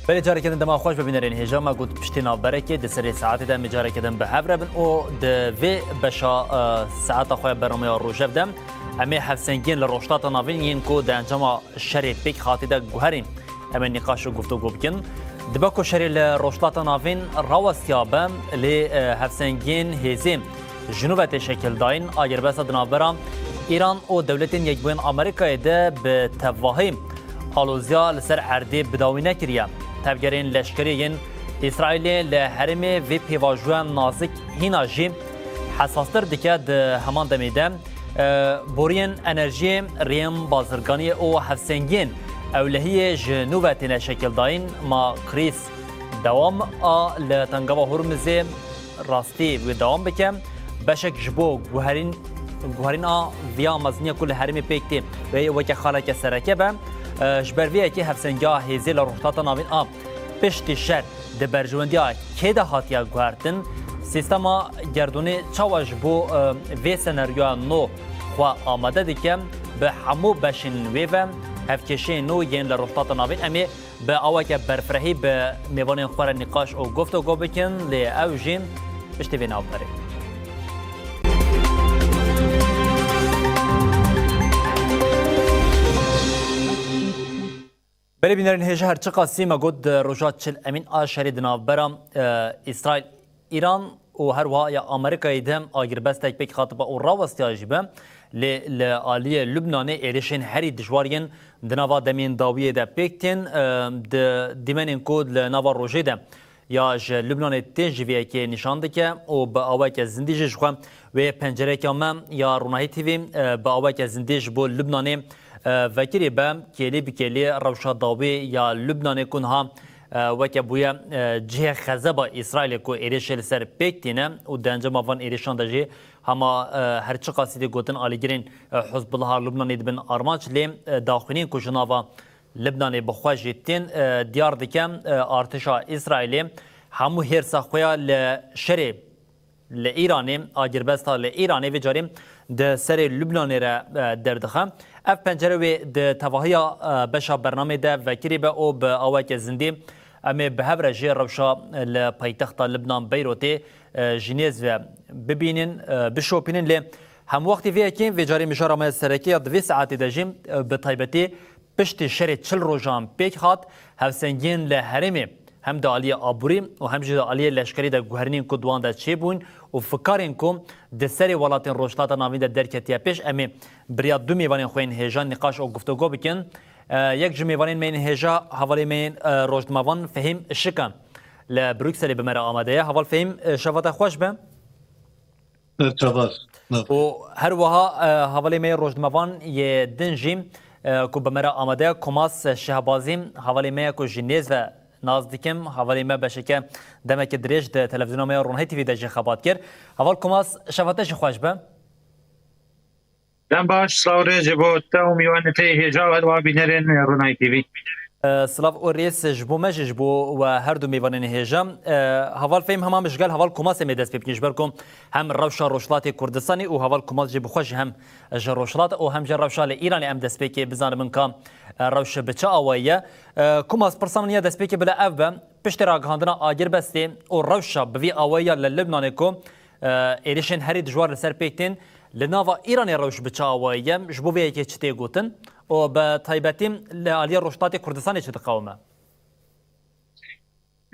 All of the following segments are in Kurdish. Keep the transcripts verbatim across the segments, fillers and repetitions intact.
Belê, careke din dema xweş bibînerên hêja, me got piştî navberekê di serê saetê de em ê careke din bi hev re bin û di vê beşa, e, saeta xwe ya bernameya Rojev de em ê hevsengiyên li Rojhilata Navîn yên ku di encama şerê pêk hatî de guherîn. Em ê nîqaş û guftûgo bikin. Dibe ku şerê li Rojhilata Navîn rawestiya be, lê, e, hevsengiyên hêzê ji nû ve tê şekildayîn, agirbesta di navbera Îran û Dewletên Yekbûyên Amerîkayê de bi tevahî aloziya li ser erdê bi dawî nekiriye. Tevgerên leşkerî yên Îsraîlê li herêmê vê pêvajoya nazik hîna jî hesastir dike. Di heman demê de, e, boriyên enerjiyê, rêyên bazirganiyê û hevsengiyên ewlehiyê ji nû ve têne şekildayîn. Ma krîz dewam a li Tengava Hormizê rastî wê dewam bike. Beşek ji bo guherîn, guherîna viya meziniya ku li herêmê pêk tê wê weke xaleke sereke be. E, ji ber vê yekê hevsengiya hêzê li Rojhilata Navîn a piştî şer di berjewendiya kê de hatiye guhertin? Sîstema gerdûnê çawa ji bo, e, vê senaryoya nû xwe amade dike? Bi hemû beşên wê ve hevkêşeyên nû yên li Rojhilata Navîn em ê bi aweke berfirehî bi mêvanên xwe re nîqaş û guftûgo bikin, lê ew jî piştî vê navberê. Belê bînerên hêja, her çiqasî me got di roja çil emîn a şerê di navbera, e, Îsraîl, Îran û her wiha ya Amerîkayê de agirbestek pêk hatibe û rawestiya jî be. Lê li aliyê Lubnanê êrişên herî dijwar yên di nava demên dawiyê de pêk tên, e, di dîmenên ku li nava rojê de ya ji Lubnanê tên jî vê yekê nîşan dike û bi aweke zindî jî ji xwe wê pencereke me ya Ronahî T V, e, bi aweke zindî ji bo Lubnanê, e, vekirî be, kêlî bi kêlî rewşa dawî ya Lubnanê ku niha, e, weke bûye, e, cihê xezeba Îsraîlê ku êrişê li ser pêk tîne û di encama van êrişan de jî hema, e, her çiqasî tê gotin alîgirên, e, Hizbullaha Lubnanê dibin armanc, lê, e, daxwînên ku ji nava Libnanê bi xwe jî tên, e, diyar dike, e, artêşa Îsraîlê hemû hêrsa xwe ya li şerê li Îranê, agirbesta li Îranê vê carê di serê Lubnanê re, e, derdixe. Ev pencere wê di tevahiya, e, beşa bernamê de vekirî be û bi aweke zindî em ê bi hev re jî rewşa li paytexta Libnan Beyrûtê, e, ji nêz ve bibînin, e, bişopînin. Lê hemwextî vê yekê, vê carê mijara me sereke ya di vê saetê de jî, e, bi taybetî piştî şerê çil rojan pêk hat, hevsengiyên li herêmê hem di aliyê aborî û hem jî di aliyê leşkerî de guherînên ku di wan de çêbûn û fikarên ku di serê welatên Rojhilata Navîn de derketiye pêş, em ê bi riya du mêvanên xwe yên hêja nîqaş û guftûgo bikin. E, yek ji mêvanên me yên hêja hevalê me yên, e, rojnamevan Fehîm Işik e. Li Brukselê bi me re amade ye. Heval Fehîm, e, şeva te xweş be. Çavar. Û her wiha, e, hevalê me yê rojnamevan yê din jî, e, ku bi me re amade ye, Komas Şehbazî, hevalê me ye ku ji nêz ve nas dikim, hevalê me beşeke demeke dirêj di televîzyona me ya Ronahî T V de jî xebat kir. Heval Komas, şeva te jî xweş be. Dem baş, silav rêz ji bo te û mîwanê te yê hêja û her wiha bînerên Ronahî T V. E, silav û rêz ji bo me jî, ji bo we her du mêvanên hêja. E, heval Fehîm, hema min ji gel heval Komasê me dest pê bikin, ji ber ku hem rewşa Rojhilatê Kurdistanê û heval Komas jî bi xwe jî hem ji Rojhilat û hem jî rewşa li Îranê em destpêkê bizanibin ka, e, rewş bi çi awayî ye. E, Komas, pirsa min ya destpêkê bila ev be, piştî ragihandina agirbestê û rewşa bi vî awayî ya li Libnanê ku, e, êrişên herî dijwar li ser pêk tên, li nava Îranê rewş bi çi awayî ye, ji bo vê yekê çi tê gotin û bi taybetî li aliyê Rojhilatê Kurdistanê çi diqewime?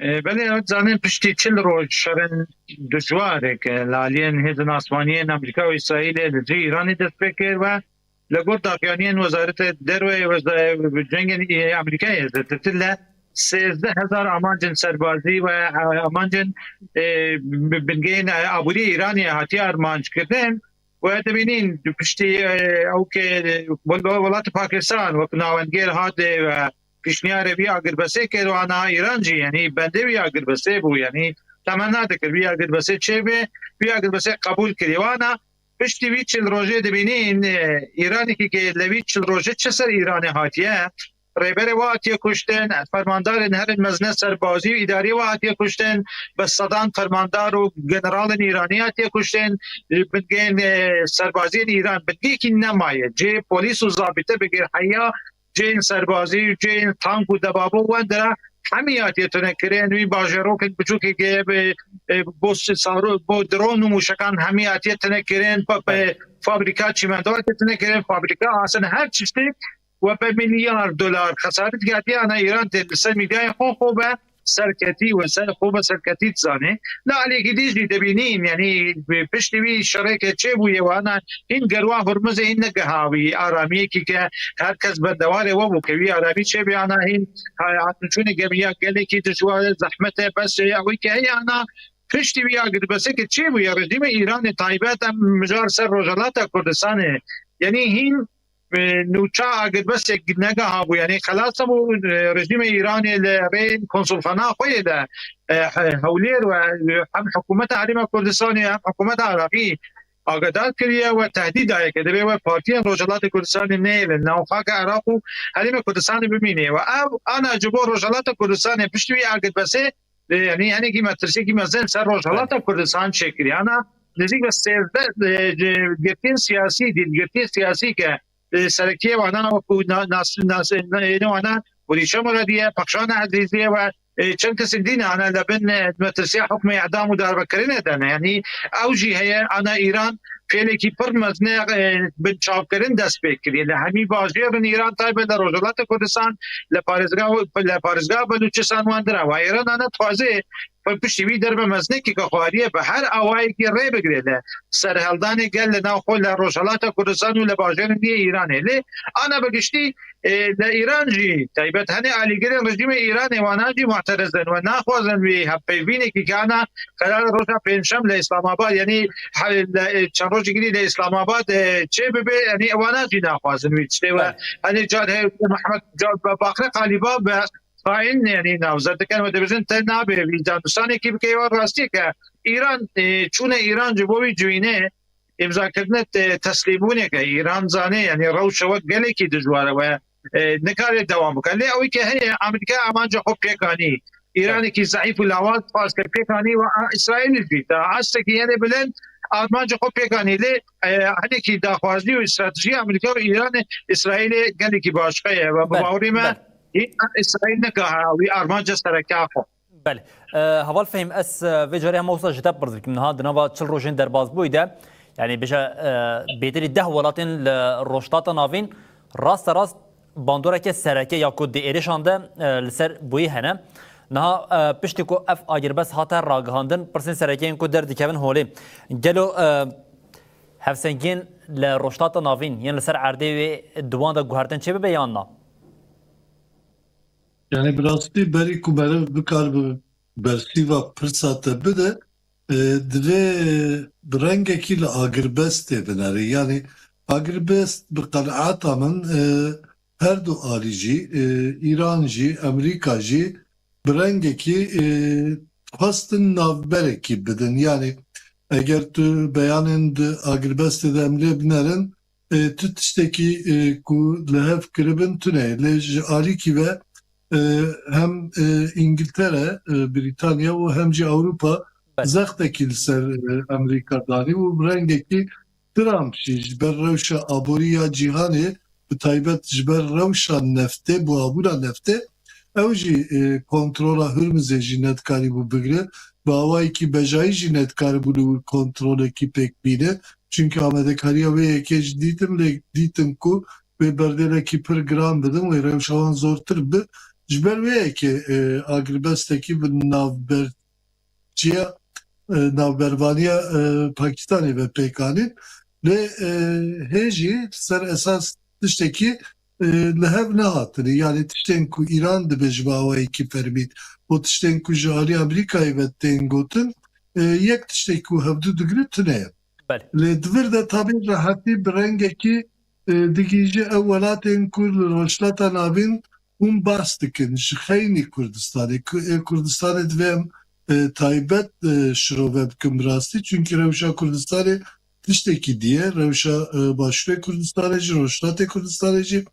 E, belê, ew dizanin piştî çil roj şerên dijwarek, e, li aliyên hêzên asmaniyên Amerîka û Îsraîlê li dijî Îranê dest pê kir ve li gor daxuyaniyên Wezareta Derve yê weza-, cengên, e, Amerîkayê zêdetir li sêzdeh hezar amancên serbazî ve, e, amancên, e, bi-, bingehên, e, aborî Îranê hatiye armanckirin. Wê dibînin, di piştî, e, ew ke, e, wel-, welatê Pakistan wek navendgêr hat, e, ve pêşniyarê vî agirbestê kir, wana Îran jî, yanî bendê vî agirbestê bû, yanî temenna dikir vî agirbestê çêbe, vî agirbestê qebûl kirî. Wana piştî vî çil rojê dibînin, e, Îranekî ke li vî çil rojê çi ser Îranê hatiye, rêberê we hatiye kuştin, fermandarên herên mezine serbazî û îdarî we hatiye kuştin, bi sedan fermandar û generalên Îranî hatiye kuştin, bingehên, e, serbaziyên Îran, bingehekî nemaye, cihê polîs û zabîte bigir heya cihên serbazî û cihên tank û debabe û wendira hemî hatiye tune kirin, wî bajarokên biçûkê ke bi, e, bo saro-, bo dron û mûşekan hemî hatiye tune kirin, pa-, pe-, fabrîka çîmento hatiye tune kirin, fabrîka asin, her tiştek we bi milyar dolar xesaret gihatiye ana Îran tê li ser mîdyayê xwe xwe be serketî we ser xwe be serketî dizane. Li aliyekî dî jî dibînîn, yanî piştî wî şereke çêbûye wana hîn gerwa Hurmizê hîn negiha wî aramiyekî ke her kes bendewarê we bû ke wî aramî çêbê ana hîn hatûçûnê gemiya gelekî dijwar e, zehmet e, bes e, ya wî ke heye ana piştî wî agirbesê ke çêbûye rejîmê Îranê taybet em mijar ser Rojhelata Kurdistanê, yanî hîn e, nûça agirbestek negiha bû, yanî xelas bû, e, rejîmê Îranê li rê konsulxana xwe yê de, e, he-, Hewlêr we, e, hem hikûmeta Herêma Kurdistanê hem hikûmeta Iraqî agadar kiriye we tehdîd daye ke divê we partiyên Rojhelatê Kurdistanê neyê li navxaka Iraq û Herêma Kurdistanê bimîne we. Ev ana ji bo Rojhelata Kurdistanê piştî wî agirbesê, e, yanî hinekî metirsiyekî mezin ser Rojhelata Kurdistan çêkiriye. Ana nêzîk be sêzdeh, e, girtiyên siyasî, dîlgirtiyên siyasî ke e, serekiyê wana wekû na-, nas-, nas-, ênê wana Hurîşe Muradî ye, Pexşana Ezîzî ye we, e, çend kesên dî ne ana li bin, e, metirsiya hukmê edam û darbekirinê de ne. Yanî ew jî heye ana Îran fêlekî pir mezin e, e, binçavkirin dest pê kiriye. Li hemî bajêr in Îran taybet li Rojhelata Kurdistan, li parêzgeha, li parêzgeha Belûçistan wan dire. Wa Îran ana dixwaze Xwe piştî wî derbe mezinekî ke xwariye bi her awayekî rê bigire li serheldanê gel li nav xwe li Rojhelata Kurdistan û li bajêrên dî yê Îranê. Lê ana bi giştî, e, li Îran jî taybet henê alîgirên rejîmê Îranê wana jî mu'teriz in we naxwazin wî hevpeyvînekî ke ana qerar roja pêncşem li Îslamabad, yanî he-, li, e, çend rojekî dî li Îslamabad, e, çê bibe, yanî wana jî naxwazin wî tiştê we. Belê. Henê car heye Mehmet Ca-, Ba-, Baxre Qalîba bi xain, yanî navzet dikin û dibêjin te nabe vî danûstanekî bike wa rastiyê ke Îran, e, çûne Îran ji bo wî civînê îmzakirine te-, teslîmbûneke Îran zanê, yanî rewşe wek gelekî dijwar e we, e, nikare dewam bike. Lê ew ke heye Amerîka amanca xwe pêk anî. Îranekî zeîf û lawaz xwast ke pêk anî we a Îsraîlî jî ta astekî yenê bilind armanca xwe pêk anî. Lê, e, hinekî daxwazî û stratejî Amerîka û Îranê Îsraîlê gelekî başqe ye. We bi Belê, bawerî me belê. Îsraîl nikaha wî armanca sereke xwe. Belê. E, Heval Fehîm, ez, e, vê carê hema wisa ji te pirs bikim. Niha di nava çil rojên derbazbûyî de, yanî bêje, e, bêtirî deh welatên li Rojhilata Navîn rasterast bandoreke sereke ya ku di êrişan de, e, li ser bûyî hene. Niha, e, piştî ku ev agirbest hate ragihandin, pirsên sereke yên ku derdikevin holê. Gelo, e, hevsengiyên li Rojhilata Navîn yên li ser erdê wê di wan de guhertin çêbibe yan na? Yani bi rastî berî ku meriv bikaribe bersîva pirsa te bide, e, divê bi rengekî li agirbestê binere. Yani agirbest bi qenaeta min, e, her du alî jî, e, Îran jî, Amerîka jî bi rengekî, e, xwestin navberekî bidin. Yani eger tu beyanên di agirbestê de em lê binerin, e, tu tiştekî, e, ku li hev kiribin tune ye. Lê ji alîkî ve, e, hem, e, Îngiltere, e, Brîtanya û hem jî Ewropa Belê. zextekî li ser, e, Amerîka danî û bi rengekî Trump jî ji ber rewşa aborî ya cîhanê, bi taybet ji ber rewşa neftê, buhabûna neftê, ew jî, e, kontrola Hurmizê jî nedikarîbû bigire. Bi awayekî bejayî jî nedikaribû li wir kontrolekî pêk bîne. Çunke amadekariya wê yekê jî dîtin, lê dîtin ku wê berdêlekî pir giran bidin, wê rewşa wan zortir bi. Ji ber wê yekê, e, agirbestekî bi navberçiya, e, navbervaniya, e, Pakistanê ve pêk anîn. Lê, e, hê jî ser esas tiştekî, e, li hev nehatine. Yani tiştên ku Îran dibe ji bi awayekî fermî û tiştên ku ji alî Amerîkayê ve tên gotin, e, yek tiştek ku hevdu digire tune ye. Belê. Lê di vir de tabî rehetî bi rengekî, e, digihîje ew welatên ku li Rojhilata Navîn hûn behs dikin, ji xeynî Kurdistanê, ku ê Kurdistanê divê em, e, taybet, e, şirove bikin bi rastî. Çunkî rewşa Kurdistanê tiştekî dî ye. Rewşa, e, Başûrê Kurdistanê jî, Rojhilatê Kurdistanê jî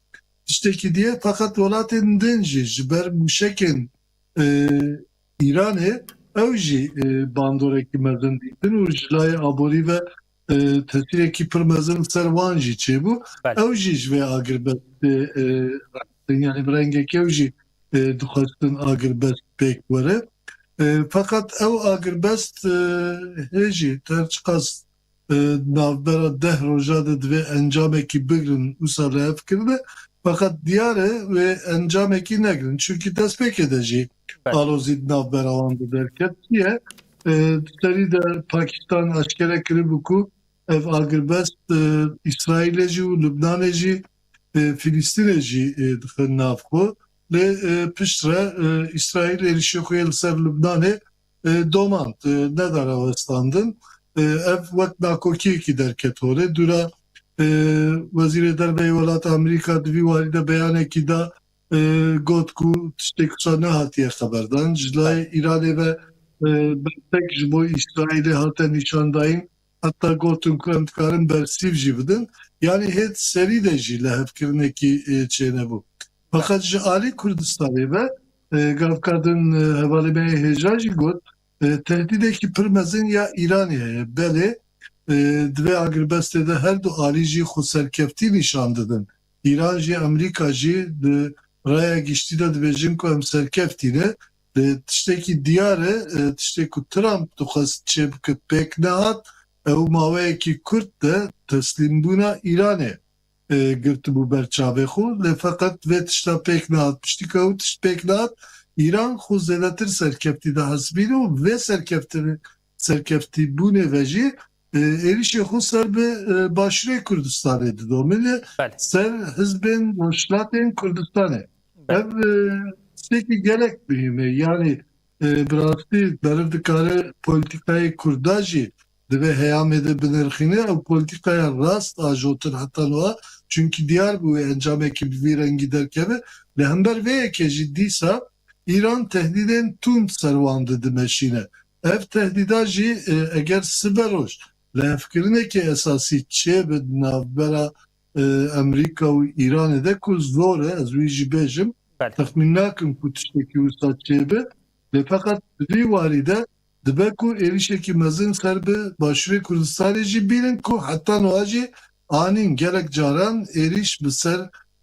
tiştekî dî ye. Feqet welatên din jî ji ber mûşekên, e, Îranê ew jî, e, bandorekî mezin dîtin û ji layê aborî ve, e, tesîrekî pir mezin li ser wan jî çêbû. Belê. Ew jî ji vê agirbestê, e, rahatin. Yani bi rengekî ew jî, e, dixwestin agirbest pêk were. E, feqet ew agirbest, e, hê jî her çiqas, e, navbera deh roja de divê encamekî bigrin, wisa li hev kirine. Feqet diyar e wê encamekî negrin. Çunkî destpêkê de jî Belê. alozî di navbera wan de derket. Çi ye? E, serî de Pakistan aşkere kiribû ku ev agirbest, e, Îsraîlê jî û Lubnanê jî, e, Filistînê jî, e, dixin nav xwe. Lê, e, piştre, e, Îsraîl êrişê xwe yê li ser Lubnanê, e, domand, e, nedara westandin. E, ev wek nakokiyekî derket holê. Dûra, e, Wezîrê Derve yê Welata Amerîka di vî warî de beyanekî da, e, got ku tiştê kusa nehatiye xeberdan. Ji layê Îranê ve, e, bertek ji bo Îsraîlê hate nîşandayîn. Heta gotin ku em dikarin bersîv jî bidin. Yanî hêt serî de jî lihevkirinekî, e, çênebû. Feqet ji alî Kurdistanê ve, e, gavka din, e, hevalê me yê hêja jî got, e, tehdîdekî pir mezin ya Îranê heye. Belê, e, di vê agirbestê de her du alî jî xwe serkeftî nîşan didin. Îran jî, Amerîka jî di raya giştî de dibêjin ku em serkeftî ne. Lê tiştekî diyar e, e, tiştê ku Trump dixwest çêbike pêk nehat, ew maweyekî kurt de teslîmbûna Îranê, e, girtibû ber çavê xwe. Lê feqet vê tişta pêk nehat. Piştî ku ew tişt pêk nehat, Îran xwe zêdetir serkeftî dihesibîne û vê serkeftî-, serkeftîbûnê ve jî, e, êrişê xwe ser bi, e, Başûrê Kurdistanê didomîne, Belê. ser hizbên Rojhilatên Kurdistanê. Belê. Ev, e, tiştekî gelek muhîm e. Yanî, e, bi rastî meriv dikare polîtîkayê Kurda jî di vê heyamê de binirxîne. Ew polîtîkaya rast a jotir heta niha. Çunkî diyar bû wê encamekî bi vî rengî derkeve. Li hember vê yekê jî dîsa Îran tehdîdên tund ser wan de dimeşîne. Ev tehdîda jî, e, eger sibe roj lihevkirinekî esasî çêbe di navbera, e, Amerîka û Îranê de ku zor e, ez wî jî bêjim, Belê. texmîn nakim ku tiştekî wisa çêbe. Lê feqet di vî warî de dibe ku êrişekî mezin ser bi Başûrê Kurdistanê jî bînin ku heta niha jî anîn gelek caran êrîş bi ser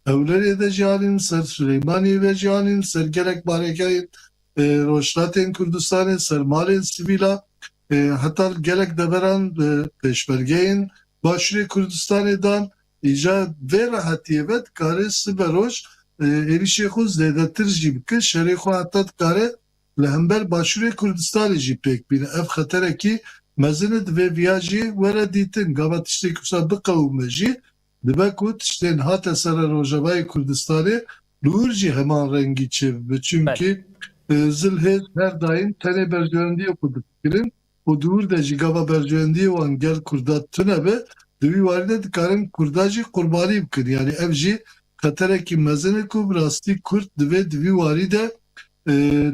Hewlerê de jî anîn, ser Silêmaniyê ve jî anîn, ser gelek baregehên, e, Rojhilatên Kurdistanê, ser malên sivîla, e, heta gelek deveran, e, pêşmergeyên Başûrê Kurdistanê dan. Îca vê rehetiyê ve dikare sibe roj, e, êrişê xwe zêdetir jî bike, şerê xwe heta dikare li hember Başûrê Kurdistanê jî pêk bîne. Ev xeterekî mezin e, divê viya jî were dîtin. Gava tiştê wisa biqewime jî, dibe ku tiştên hate sere Rojavayê Kurdistanê li wir jî heman rengî çêbibe. Çimkî, e, zilhêz her daîm tenê berjewendiyê xwe difikirin û di wir de jî gava berjewendiyê wan gel Kurda tune be, di vî warî de dikarin Kurda jî qurbanî bikin. Yanî ev jî xeterekî mezin e ku bi rastî Kurd divê di vî warî de, e,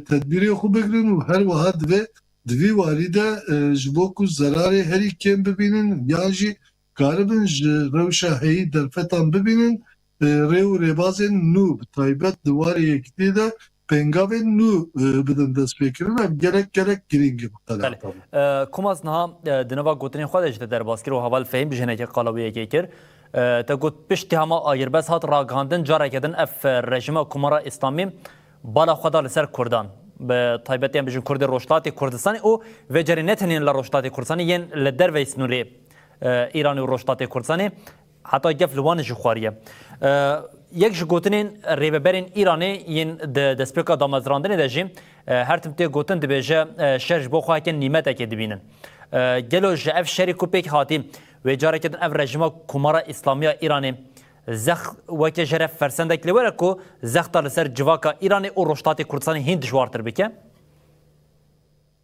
tedbîrê xwe bigirin û her wiha divê di vî warî de, e, ji bo ku zerarê herî kêm bibînin yan jî karibin ji rewşa heyî derfetan bibînin, e, rê û rêbazên nû, bi taybet di warê yekitiyê de pêngavên nû, e, bidin destpêkirin. Ev gelek, gelek girîng e bi qelama Belê. E, Komaz niha, e, di nava gotinên xwe de jî te derbas kir û heval Fehîm jî hinekî qala wê yekê kir. E, te got piştî hema agirbest hat ragihandin, careke din ev, e, rejîma Komara Îslamî bala xwe da li ser Kurdan. Bi taybetî em bijin Kurdê Rojhilatê Kurdistanê û vê carê ne tenê li Rojhilatê Kurdistanê yên li derveyî sînorê, e, Îranê û Rojhilatê Kurdistanê. Heta gef li wan jî xwariye. E, yek ji gotinên rêveberên Îranê yên di destpêka damezrandinê de jî, e, her tim tê gotin dibêje, e, şer ji bo xwe heke nîmetekê dibînin. E, gelo ji ev şerî ku pêk hatî, wê careke din ev rejîma Komara Îslamiya Îranê zext weke jere fersendek lê were ku zexta li ser civaka Îranê û Rojhilatê Kurdistanê hîn dijwartir bike?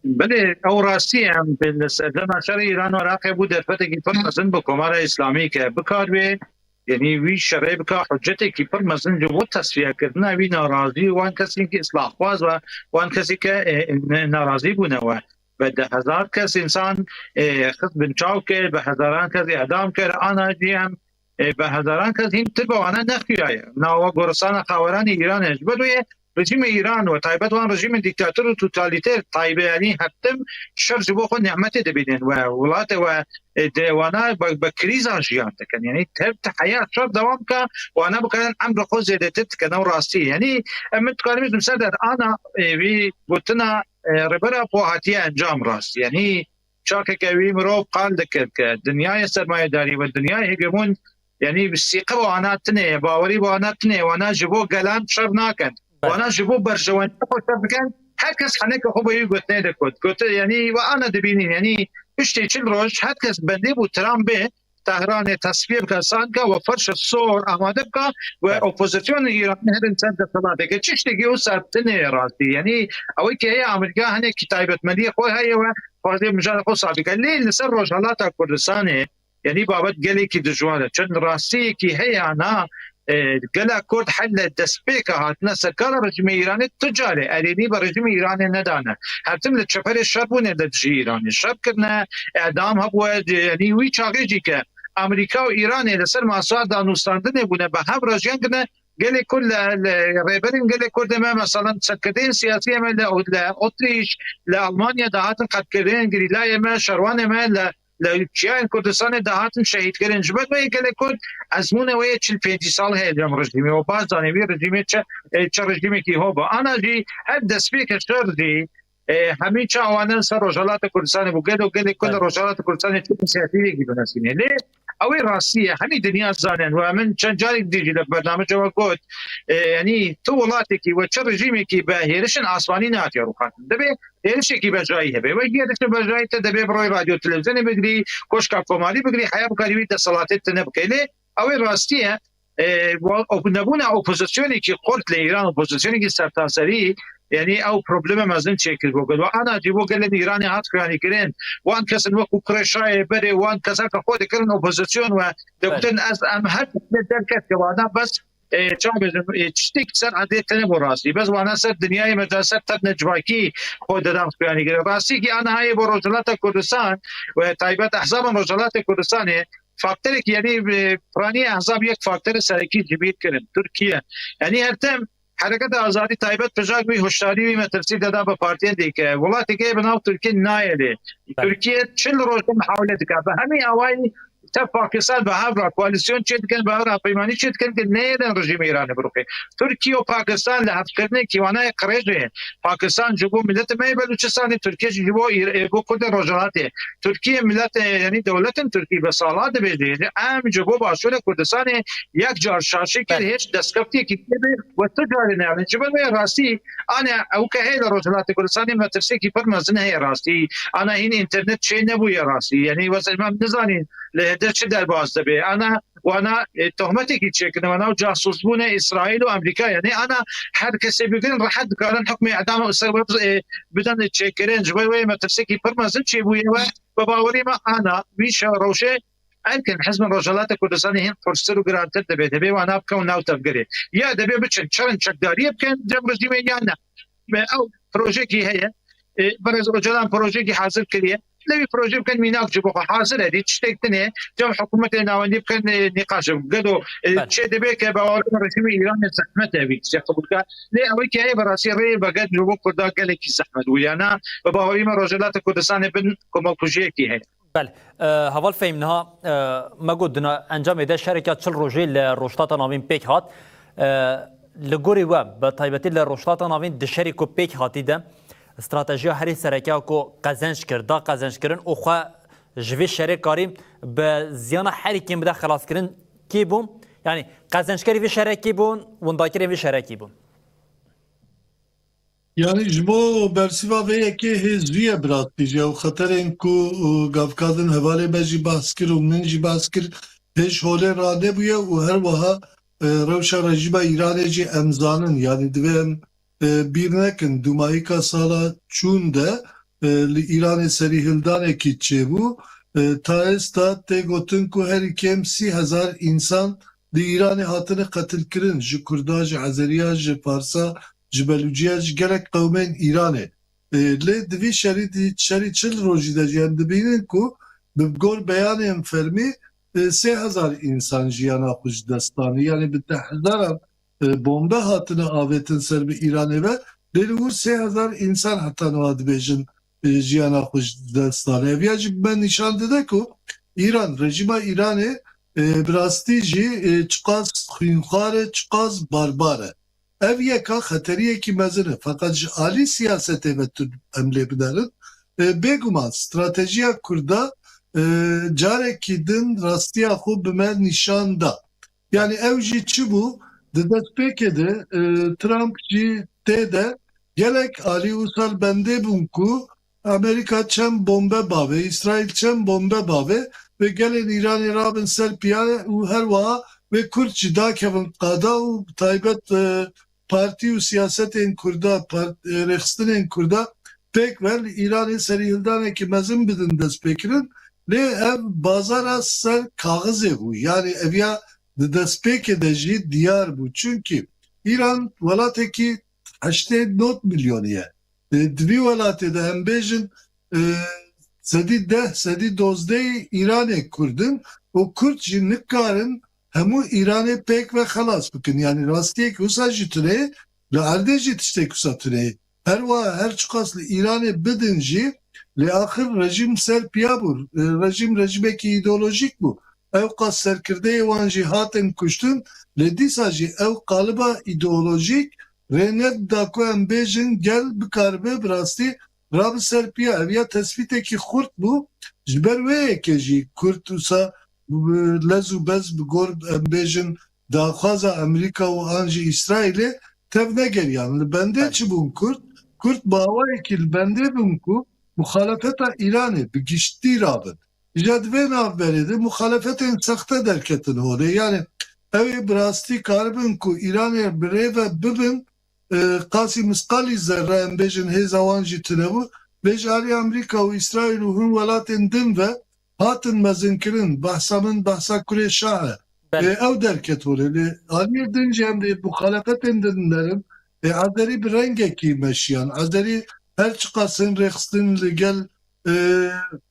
Belê, ew rastî em pê li serdema şerê Îran û Iraqê bû derfetekî pir mezin bi Komara Îslamî ke bikar bê, yanî wî şerê bika hiccetekî pir mezin ji bo tesfiyekirina wî narazî wan kesên ki islahxwaz ve, wan kesî ke, e, ne-, narazî bûne we. Bi deh hezar kes însan, e, xist bin çaw kir, bi hezaran kes îdam kir, ana jî em, e, bi hezaran kes hîn tir bi wana nexiyaye. Nawa goristana Xaweranê Îranê ji ber wê Rejîmê Îran we taybet wan rejîmên dîktator û totalîter taybê, yanî her tim şer ji bo xwe nîmetê dibînin we welatê we, e, de wana bi, bi krîzan jiyan dikin. Yanî tev heya şer dewam ke wana bikarin emrê xwe zêdetir dikin. Ew rastî ye. Yanî em min dikarin bêjin ser der ana, e, vî gotina, e, Rêber Apo hatiye encam rast. Yanî çaxeke wî mirov qal dikir ke dinyayê sermayedarî ve dinyayê hegemon, yanî sîqe wana tune ye, bawerî wana tune ye, wana ji bo gelan şer nakin. Belê. Wana ji bo berjewendiya xwe şer dikin. Her kes heneke xwe bi wî gotinê de got. Got, yanî we ana dibînin, yanî piştî çil roj her kes bendê bû Trumpê Tehranê tesfiye bike, sanke we ferşa sor amade bike we Belê. Opozîsyonê Îranê herin ser desthilatê ke tiştekî wisa tune ye rastî. Yanî ew ki heye Amerîka hinekî taybetmendiyê xwe heye we xwazê mijara xwe safî ke. Lê li ser Rojhelata Kurdistanê, yanî babet gelekî dijwar e. Çend rastiyekî heye ana, e, gela Kurd helle destpêka hatine serkara rejîmê Îranê tu carê erênî bi rejîmê Îranê nedane. Her tim li çeperê şer bûne li dijî Îranê. Şer kirine, edam hebûye, yanî wî çaxê jî ke Amerîka û Îranê li ser masa danûstandinê bûne, bi hev re jiyan kirine, gelê Kurd li, li rêberên gelê Kurd me, meselan, serkirdeyên siyasî me li, li Otrîş, li Almanya dahatin qetkirên, gerîlayê me, şerwanê me li, li çiyayên Kurdistanê dahatin şehîdkirin. Ji ber wê gelê Kurd ezmûne wê yê çil pêncî sal heye cem rejîmê. Û baş zanî wî rejîmê çi, e, çi rejîmekî ho bû. Ana jî her destpêke şer jî, e, hemî çawanin ser Rojhelata Kurdistanê bû. Gelo gelê Kurd li Belê. Rojhelata Kurdistanê çi siyasî yekî binasîne. Lê ew ê rastî ye. Hemî dinya zanin. Û min çend carek dî jî li bernameca we got, e, yanî tu welatekî we çi rejîmekî bi hêrişên asmanî nehatiye rûxandin. Divê hêrişekî bejayî hebe. Wek hêrişê bejayî te divê bi royê radyo televîzyonê bigirî, koşka komarî bigirî, heya bikarî wî desthilatê tune bike. Lê ew ê rastî ye. E, wa-, op-, nebûna opozîsyonekî xurt li Îran, opozîsyonekî sertaserî, yanî ew probleme mezin çêkir bo gel. Wa ana jî bo gelên Îranê hat xuyanîkirin. Wan kesin wekû kurê şayê berê, wan kesa ke xwe dikirin opozîsyon we Belê. Digotin ez em her tiştê derket ke wana bes, e, çawa bêjim, e, tiştek ser erdê tene bo rastî. Bes wana ser dinyayê me, ser tevne civakî xwe didan xuyanîkirin. Rastî ki ana hayê bo Rojhelata Kurdistan we taybet ehzaban Rojhelata Kurdistanê faktorek, yanî, e, piranî ehzab yek faktorê serekî ji bîr kirin. Tirkiye. Yanî her tim Hereketa Azadî taybet pijak wî huşdarî wî metirsî deda bi partiyên dîke. Welateke bi nav Tirkiye nayê lê. Belê. Tirkiye çil roj de mihawele dike. Bi hemî awayî tev Pakistan bi hev re koalîsyon çêdikin, bi hev re hevpeymanî çêdikin ki neyêdin rejîmê Îranê biruxê. Tirkiye û Pakistan li hevkirinekî wana ye qirêjê. Pakistan ji bo miletê me yê Belûçistanê, Tirkiye jî ji bo Îr-, ê, bo Kurdên Rojhilatê. Tirkiye milet, e, yanî dewletin Tirkî bi sala dibêje, em ji bo Başûrê Kurdistanê yek car şaşî kir, Belê. Hêç destkeftiyekî tê be we tu carê neyabin. Ji ber wê rastî, ane ew ke heye li Rojhilatê Kurdistanê metirsiyekî pir mezin heye rastî. Ana hîn înternet çê nebûye rastî. Yanî wesa em nizanîn li hêdî çi derbas dibe. Ana wana, e, tohmetekî çêkirin, wana û casusbûne Îsraîl û Amerîka. Yanî ana her kesê bigirin rehet dikarin hukmê edam û ser we, e, bidin çêkirin. Ji ber wê metirsiyekî pir mezin çêbûye we. Bi bawerî me ana wî şe-, rewşê erkin hizbên Rojhelata Kurdistanê hîn qurstir û girantir dibe. Divê wana bikewin nav tevgerê. Ya divê biçin çerin çekdariyê bikin cem rejîmê ya ne. Ve ew projeyekî heye. E, Birêz Ocalan projeyekî hazir kiriye. Lê wî projê bikin mînak ji bo xwe hazir e. Dî tiştek tune cem hikûmetê navendî bikin, e, nîqaş e. Gelo, e, Belê. Çê dibe ke bawerî me rejîmê Îranê zehmet e vî tiştê qebûl ka. Lê ew ki heye bi rastî rê veger ji bo Kurda gelekî zehmet bû. Yana bi bawerî me Rojhelata Kurdistanê bin komelkujiyekî heye. Belê. E, Heval Fehîm, niha, e, me got dina encamê de şereke çil rojê li Rojhilata Navîn pêk hat. E, li gorî we, bi taybetî li Rojhilata Navîn di şerî ku pêk hatî de stratejiya herî sereke ku qezenc kir, da qezenckirin û xwe ji vê şerê karî bi ziyana herî kêm bide xelaskirin kî bû? Yanî qezenckerî vê şerê kî bûn, windakerên vê şerê kî bûn? Yanî ji bo bersiva vê yekê hê zû ye bi rastî jî. Ew xeterên ku, û, gavkadin hevalê me jî behs kir û min jî behs kir, hêj holê ranebûye û her wiha, e, rewşa rejîma Îranê jî em zanin. Yanî divê em, e, bîr nekin. Dûmahîka sala çûn de, e, li Îranê serîhildanekî çêbû. E, ta êsta tê gotin ku herî kêm sî hezar însan li Îranê hatine qetilkirin. Ji Kurda, ji Ezeriya, ji Farsa, ji Belûciya, ji gelek qewmên Îranê. E, lê di vî şerî dî, şerî çil rojî de jî em dibînin ku bi gor beyanên fermî, e, sê hezar însan jiyana xwe ji dest danî. Yanî bi deh hezaran e, bombe hatine avêtin ser bi Îranê ve. Lê li wir sê hezar însan heta niha dibêjin, e, jiyana xwe ji dest dane. Ev ya jî bi me nîşan dide ku Îran, rejîma Îranê, e, bi rastî jî, e, çiqas xwînxwar e, çiqas barbar e. Ev yeka xeteriyekî mezin e. Feqet ji alî siyasetê ve tu em lê binerin. E, bêguman stratejiya Kurda, e, carekî din rastiya xwe bi me nîşan da. Yani ew jî çi bû? Di destpêkê de, e, Trump jî tê de gelek alî wisa li bendê bûn ku Amerîka çend bombe bavê, Îsraîl çend bombe bavê ve gelên Îranê rabin ser piya û her wiha wê Kurd jî dakevin qada û bi taybet, e, partî û siyasetên Kurda, part-, e, rêxistinên Kurda pêk ve li Îranê serîhildanekî mezin bidin destpêkirin. Lê ev bazara ser kaxizê bû. Yani ev ya di destpêkê de jî diyar bû. Çunkî Îran welatekî heştê nod milyonî ye. E, di vî welatê de em bêjin, e, sedî deh, sedî dozdehî Îranê Kurd in û Kurd jî nikarin hemû Îranê pêk ve xelas bikin. Yani rastiyek wisa jî tune ye, li erdê jî tiştek wisa tune ye. Her wiha her çiqas li Îranê bidin jî, lê axir rejîm ser piya bû. E, rejîm rejîmekî îdeolojîk bû. Ew qas serkirdeyê wan jî hatin kuştin, lê dîsa jî ew qaliba îdeolojîk rê nedida ku em bêjin gel bikaribe bi rastî rabe ser piya. Ev ya tespîtekî xurt bû. Ji ber wê yekê jî Kurd wisa, e, lez û bez bi gor, em bêjin, daxwaza Amerîka û an jî Îsraîlê tev negeriyan. Li bendê çi bûn Kurd? Kurd bi awayekî li bendê bûn ku muxalefeta Îranê bi giştî rabin. Îja di vê navberê de muxalefetên sexte derketin holê. Yani ew ê bi rastî karibin ku Îranê bi rê ve bibin, e, qasî misqalî zerre em bêjin hêza wan jî tune bû. Lê ji alî Amerîka û Îsraîl û hin welatên din ve hatin mezinkirin. Behsa min behsa Kurê Şah e. Belê. E, ew derket holê. Lê aliyê din jî em dê muxalefetên din nerin. E, Azerî bi rengekî meşiyan. Azerî her çiqas hin rêxistin li gel, e,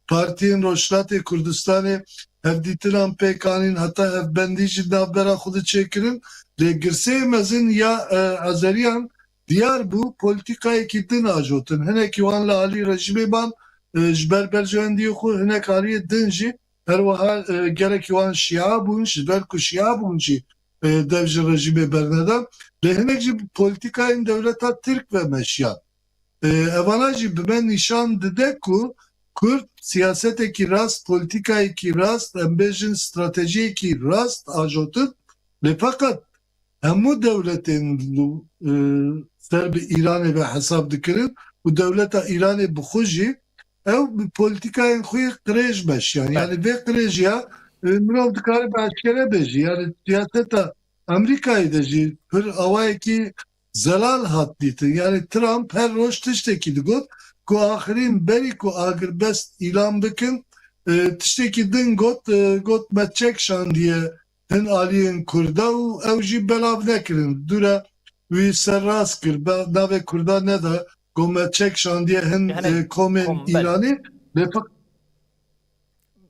partiyên Rojhilatê Kurdistanê hevdîtinan pêk anîn, heta hevbendî jî navbera xwe de çêkirin. Lê girseyê mezin ya, e, Azeriyan diyar bû, polîtîkayekî din ajotin. Hinekî wan li alî rejîmê ban, e, ji ber berjewendiyê xwe, hinek aliyê din jî her wiha, e, gelekî wan şîa bûn, ji ber ku şîa bûn jî, e, dev ji rejîmê bernedan. Lê hinek jî bi polîtîkayên dewleta Tirk ve meşiyan. E, evana jî bi me nîşan dide ku Kurd siyasetekî rast, polîtîkayekî rast, em bêjin stratejiyekî rast ajotin. Lê feqet hemû dewletên li, e, ser bi Îranê ve hesab dikirin û dewleta Îranê bi xwe jî ew bi polîtîkayên xwe yê qirêj meşiyan. Belê. Yani vê qirêjiya, e, mirov dikare bi eşkere bêjî. Yani siyaseta Amerîkayê de jî pir awayekî zelal hat dîtin. Yani Trump her roj tiştekî digot ku axirîn berî ku agirbest îlan bikin, e, tiştekî din got, e, got me çek şandiye hin aliyên Kurda û ew jî belav nekirin. Dûre wî ser rast kir, be-, navê Kurda neda, got me çek şandiye hin, Hinek e, komên kom, belê. Îranî. Lê feq-,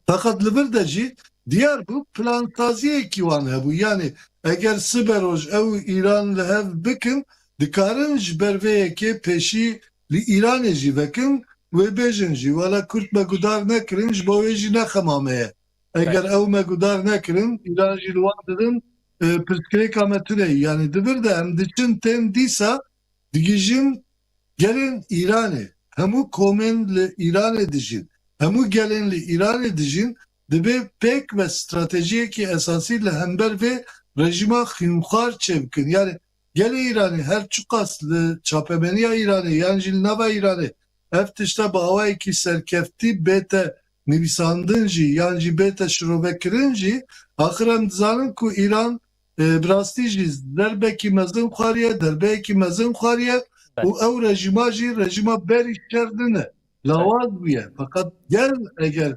feqet li vir de jî diyar bû, plansaziyekî wan hebû. Yani eger siberoj ew û Îran li hev bikin, dikarin ji ber vê yekê pêşî li Îranê jî vekin, wê bêjin jî, wela Kurd me gudar nekirin, ji bo wê jî ne xema me ye. Eger ew me gudar nekirin, Îran jî li wan didin, e, pirsgirêka me tune ye. Yani di vir de em diçin tên dîsa digihîjin gelên Îranê. Hemû komên li Îranê dijîn. Hemû gelên li Îranê dijîn dibê pêk ve stratejiyekî esasî li hember vê rejîma xînxwar çêbikin. Yani gelê Îranê her çiqas li çapemeniya Îranê yan jî li nava Îranê ev tişta bi awayekî serkeftî bête nivîsandin jî yan jî bête şirovekirin jî, axir em dizanin ku Îran, e, bi rastî jî derbekî mezin xwariye, derbeyekî mezin xwariye Belê. Û ew rejîma jî rejîma berî şer nine. Lawaz bûye. Feqet gel eger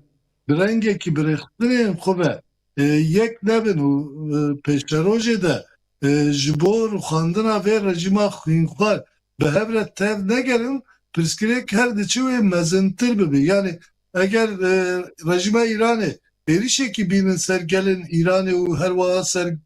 bi rengekî bi rêxistinên xwe ve, e, yek nebin û, e, pêşerojê de, e, ji bo rûxandina vê rejîma xwînxwar bi hev re tev negerin, pirsgirêk her diçe wê mezintir bibe. Yani eger, e, rejîma Îranê êrişekî bînin ser gelên Îranê û her wiha ser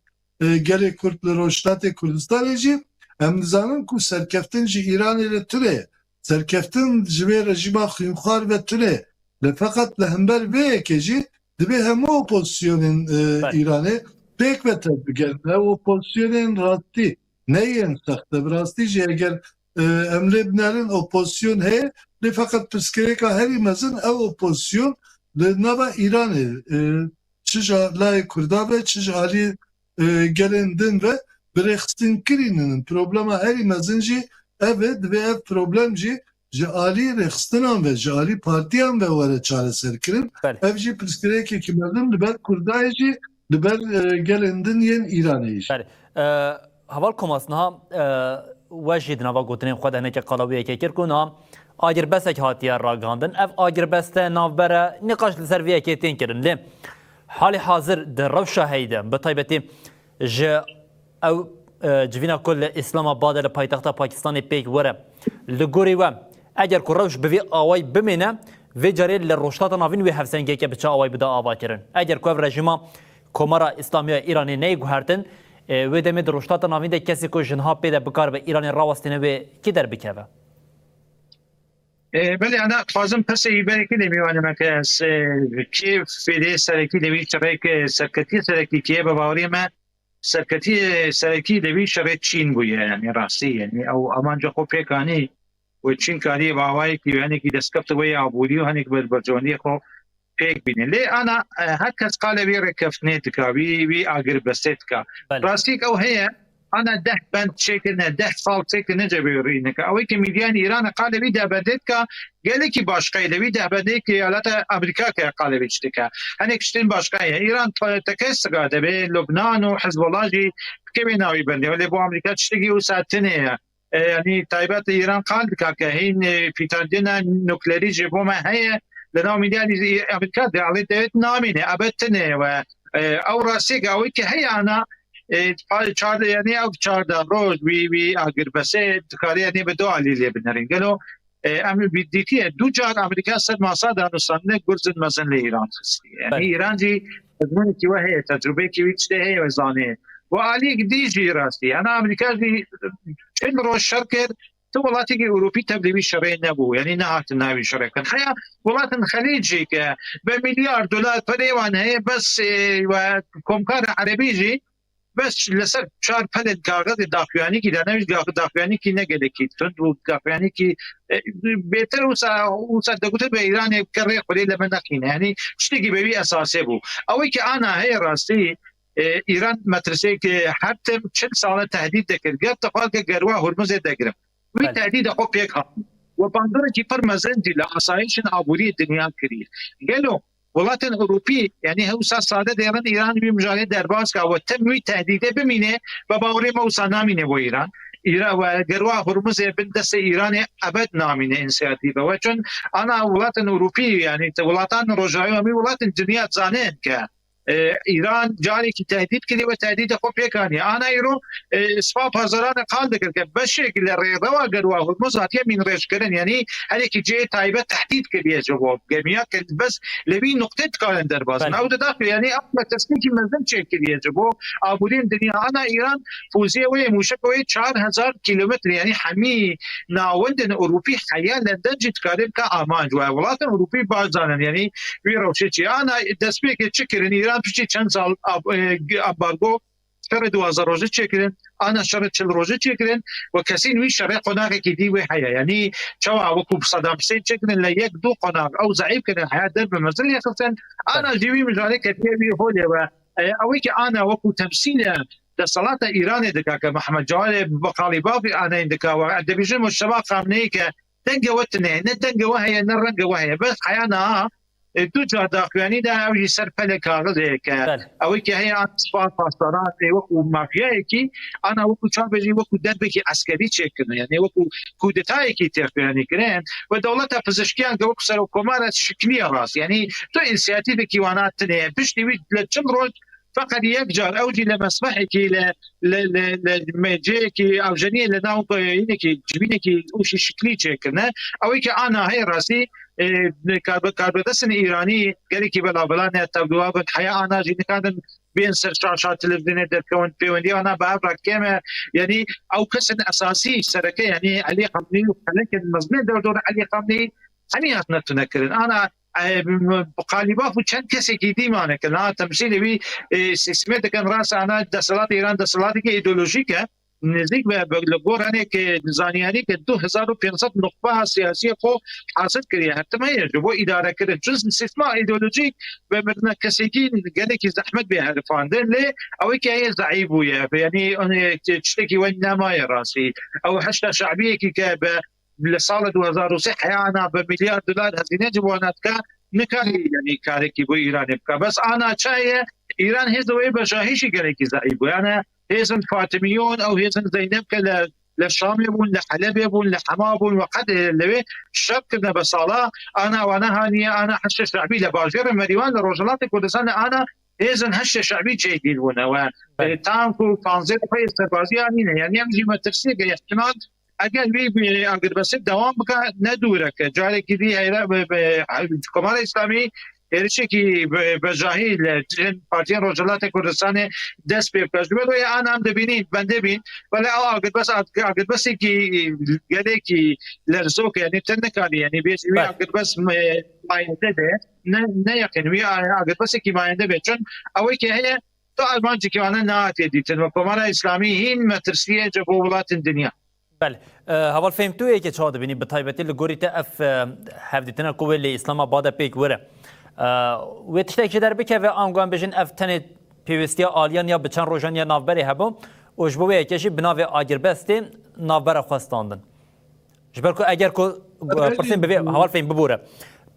e, gelê Kurd li Rojhilatê Kurdistanê jî, em dizanin ku serkeftin ji Îranê re tune ye. Serkeftin ji vê rejîma xwînxwar ve tune ye. Lê feqet li hember vê yekê jî divê hemû opozîsyonên, e, Belê. Îranê pêk ve tevbigerin. Ew opozîsyonên rastî, ne yên sexte. Bi rastî jî eger, e, em lê binerin, opozîsyon heye, lê feqet pirsgirêka herî mezin ew opozîsyon li nava Îranê, e, çi ji layê Kurda ve, çi ji alî, e, gelên din ve bi rêxistinkirî nînin. Problema herî mezin jî ev e, divê ev problem jî ji alî rêxistinan ve, ji alî partiyan ve were çareserkirin. Belê. Ev jî pirsgirêkekî mezin li ber Kurdayê jî, li ber, e, gelên din yên Îranê jî. Belê. E, Heval Komas, niha, e, we jî di nava gotinên xwe de hinekî qala wê yekê kir ku niha agirbestek hatiye ragihandin. Ev agirbeste navbere nîqaş li ser vê yekê tên kirin. Lê halê hazir di rewşa heyî de, bi taybetî ji ew, e, civîna ku li Îslamabad e, li paytexta Pakistanê pêk were, li gorî we, eger ku rewş bi vî awayî bimîne, vê carê li Rojhilata Navîn wê hevsengiyeke bi çi awayî bide avakirin? Eger ku ev rejîma Komara Îslamî ya Îranê neyê guhertin, e, wê demê di Rojhilata Navîn de kesê ku ji niha pê de bikaribe Îranê rawestîne wê kî derbikeve? E, belê, ana dixwazim pirsê wî berekî lê mêvanê me ke ez, e, kê fêdê serekî lê wî çirêk, e, serketiyê serekî kê ye, bi baweriyê me serketiyê serekî lê wî şerê Çîn bûye, yanî rastî, yanî ew amanca xwe pêk anî û Çîn kariye bi awayekî û hinekî destkeftê wê yê aborî û hinek berbercewendiyê xwe pêk bîne. Lê ana, e, her kes qala wî rêkeftinê dika, wî, wî agirbestê dika. Belê. Rastî ew heye, ana deh bend çêkirine, deh sal çêkirine cevê rî neke. Ew ê ke mîdyanê Îran e qala wî deh bendê dika, gelekî başqayî de wî deh bendê ke eyaleta Amerîka ke qala wî çi dike. Hinek tiştên başqa ye. Îran te-, tekez dika, dibê Lubnan û Hizbullah jî bikevê navî bendê. Lê bo Amerîka tiştekî wisa tune ye. E, yanî taybet Îran qal dika ke hîn, e, pîtandina nuklerî ji bo me heye, li nav mîdyanê Amerîka de alê dewlet namîne, ebed tine we, e, ew rastiyeke ew ke heye ana, e, pa-, çar-, yanî ew çardeh roj wî, wî agirbesê dikare yanî bi du alî lê binerin. Gelo, e, em bi dîtiye du car Amerîka sed masa danûstandinê gurzên mezin li Îran xistî. Yanî Belê. Îran jî ezmûnekî we heye, tecrubeyekî wî tiştê heye we zanê. Û aliyek dî jî rastî. Ana Amerîka jî çend roj şer kir, tu welatekî Ewropî tev li wî şerê nebû. Yanî nehatin navî şerê kin. Heya welatên Xelîc jî ke bi milyar dolar perê wan heye, bes, e, we komkara erebî jî bes li ser çar pelên kaxizê daxuyanîkî dane, wî dax-, daxuyanîkî ne gelekî tund û daxuyanîkî, e, bêtir wisa, wisa degotibê Îranê ke rê xwedê li me nexîne. Yanî tiştekî bi wî esasê bû. Ew ê ke ana heye rastî, e, Îran metrisê ke her tim çil sal e tehdîd dikir. Ger dixwar ke gerwa Hurmizê degirim. Wî Belê. Tehdîda xwe pêk hat. We bandorekî pir mezin jî li asayişên aboriyê dinya kiriye. Gelo welatên Ewropî, yanî hewsa sade dêrin Îran wî mijarê derbas ka we tim wî tehdîdê bimîne, bi bawerê me wisa namîne bo Îran. Îra-, we gerwa Hurmizê bin destê Îranê ebed namîne însiyatîfe we. Çun ana welatên Ewropî, yanî te-, welatan Rojavayê wî welatên dinya zanin ke, e, Îran carekî tehdîd kiriye we tehdîda xwe pêk aniye. Ana îro, e, Spa Pazaran e qal dikir ke beşek li rêrewa gerwa Hurmuz hatiye mînrêjkirin. Yanî herêkî cihê taybet tehdîd kiriye ji bo gemiya ke bes li vî nuqtê dikarin derbas bin. Belê. Ew didaxê, yanî ew metirsiyekî mezin çêkiriye ji bo aboriyên dinya. Ana Îran fûziyê wê, mûşek wê çar hezar kîlometre, yanî hemî navendên Ewropî heya London jî dikare bike amanc. We welatên Ewropî baş zanin, yanî wî rewşê çi ye. Ana destpêkê çi kirin? Îran piştî çend sal ab-, e, ambargo, şerê duwazdeh rojî çêkirin, ana şerê çil rojî çêkirin û kesîn wî şerê qonaxekî dî wê heye. Yanî çawa wekû Saddam Hussein çêkirin, li yek du qonax ew zeîf kirin, heya derb bi mezin lê xistin. Ana Belê. Jî wî mijarê ketiye wî holê we. E, ew ê ke ana wekû temsîle desthilata Îranê dika ke Mehmed Cewalê bi qalî bavê anayên dika we. Em dibêjin Mujteba Xamneyî ke dengê we tune ye, ne dengê we heye, ne rengê we heye. Bes heya niha, e, du car daxuyanî de ew jî ser pelê kaxizê ye ke Belê. Ew ê ke heye an Spa Pazaran ê wekû mafyayekî, ana wekû çawa bêjî, wekû derbekî eskerî çêkirine. Yanî wekû kudetayekî tê xuyanî kirin. Ve dewleta pizişkiyan ke wekû serokkomar e şikliye rast. Yanî tu însiyatîvekî wana tune ye. Piştî wî li çil roj feqet yek car, ew jî li mesbehekî, li, li, li, li mêceyekî, ewjeniyê li nav, e, hinekî, civînekî û jî şiklî çêkirine. Ew ê ke ana heye rastî, e, karbe-, karbidestên Îranî gelekî belavela ne tevliwa bin. Heya ana jî nikarin bên ser şaşa televîzyonê derkewin, pêwendiya wana bi hev re kêm e. Yanî ew kesên esasî sereke, yanî Elî Xamenî û xelekên mezin ê derdora Elî Xamenî hemî hatine tunekirin. Ana, e, bi qalîbaf û çend kesekî dî mane kirin. Ha, temsîlê wî, e, sîstemê dikin rast ana desthilatê Îran desthilatekî îdeolojîk e. Nêzîk be, be, li gor hinêk zaniyarî ke du hezar û pênc sed nuxbeha siyasî xwe hasil kiriye. Her tim heye ji bo îdarekirin. Çun sîstema îdeolojîk ve mirina kesekî gelekî zehmet bê herifandin. Lê ew ê ke heye zeîf bûye. Yanî, e, tiştekî wek nemaye rastî. Ew heşta şe'biyekî ke be li sala du hezar û sê heyana bi milyar dolar hezîne ji wana dike, nikarî, yanî, karekî bo Îranê bike. Bes ana çaye Îran hêz wê bejahî jî gelekî zeîf bû. Yani hêzin Fatimiyûn ew hêzin Zeynep ke li, li Şamê bûn, li Helebê bûn, li Hema bûn, we qet, e, li wê şer kirine be sala, ana wana haniye, ana Heşdê Şe'bî li bajêrê Merîwan, li Rojhilatê Kurdistanê ana hêzin Heşdê Şe'bî cêgîr bûne we, e, tank û panzerê xwe yê serbazî anîne. Yani em jî metirsiyeke îhtimal eger wî, e, agirbestê dewam bike, ne dûr e ke carekî dî heyra, be, be, Komara Îslamî êrişekî be, bejahî li cihên partiyên Rojhilatê Kurdistanê dest pê bike. Ji ber wê an em dibînîn, bendê bîn, belê ew agirbest, ag-, agirbestekî gelekî lerzok e, yanî te nikarî, yanî bê wî Belê. agirbest me-, mayende be, ne, ne yaqîn, wî a-, agirbestekî mayende be. Çun ew ê ke heye, tu armancekî wana nehatiye dîtin. We Komara Îslamî hîn metirsî ye ji bo welatên dinya. Belê. E, Heval Fehîm, tu yekê çawa dibînî? Bi taybetî li gorî te ev, e, hevdîtina ku wê li Îslamabadê pêk were. E, wê tiştek ji der bikeve, ango em bêjin ev tenê pêwîstiya aliyan ya bi çend rojan ya navberê hebû û ji bo wê yekê jî bi navê agirbestê navbera xwe standin. Ji ber ku eger ku, Tabii, pirsên bi vê, tabii. Heval Fehîm bibûre.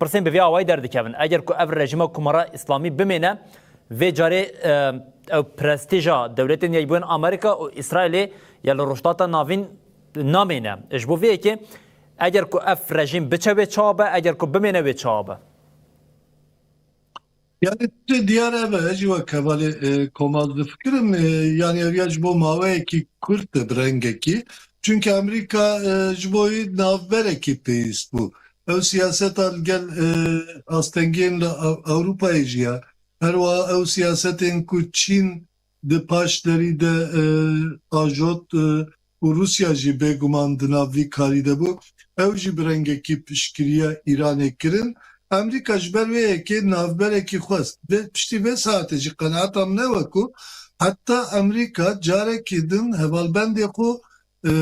Pirsên bi vê awayî derdikevin. Eger ku ev rejîma Komara Îslamî bimêne, vê carê, e, ew prestîja dewletên Yekbûyên Amerîka û Îsraîlê ya li Rojhilata Navîn namêne. Ji bo vê yekê eger ku ev rejîm biçe wê çawa be, eger ku bimêne wê çawa be? Yani tu diyar ev e, ez jî wek hevalê, e, Komal difikirim, e, yani ev ya ji bo maweyekî kurt e bi rengekî. Çünkü Amerîka, e, ji bo wî navberekî pêwîst bû. Ew siyaseta li gel, e, astengiyên li Ew-, Ewropayê jî ya. Her wiha ew siyasetên ku Çîn di paş derî de, e, ajot, e, û Rûsya jî bêguman di nav vî karî de bû. Ew jî bi rengekî piştgiriya Îranê kirin. Amerîka ji ber wê yekê navberekî xwest. Vê, piştî vê saetê jî qenaeta min ew e ku heta Amerîka carekî din hevalbendê xwe, e,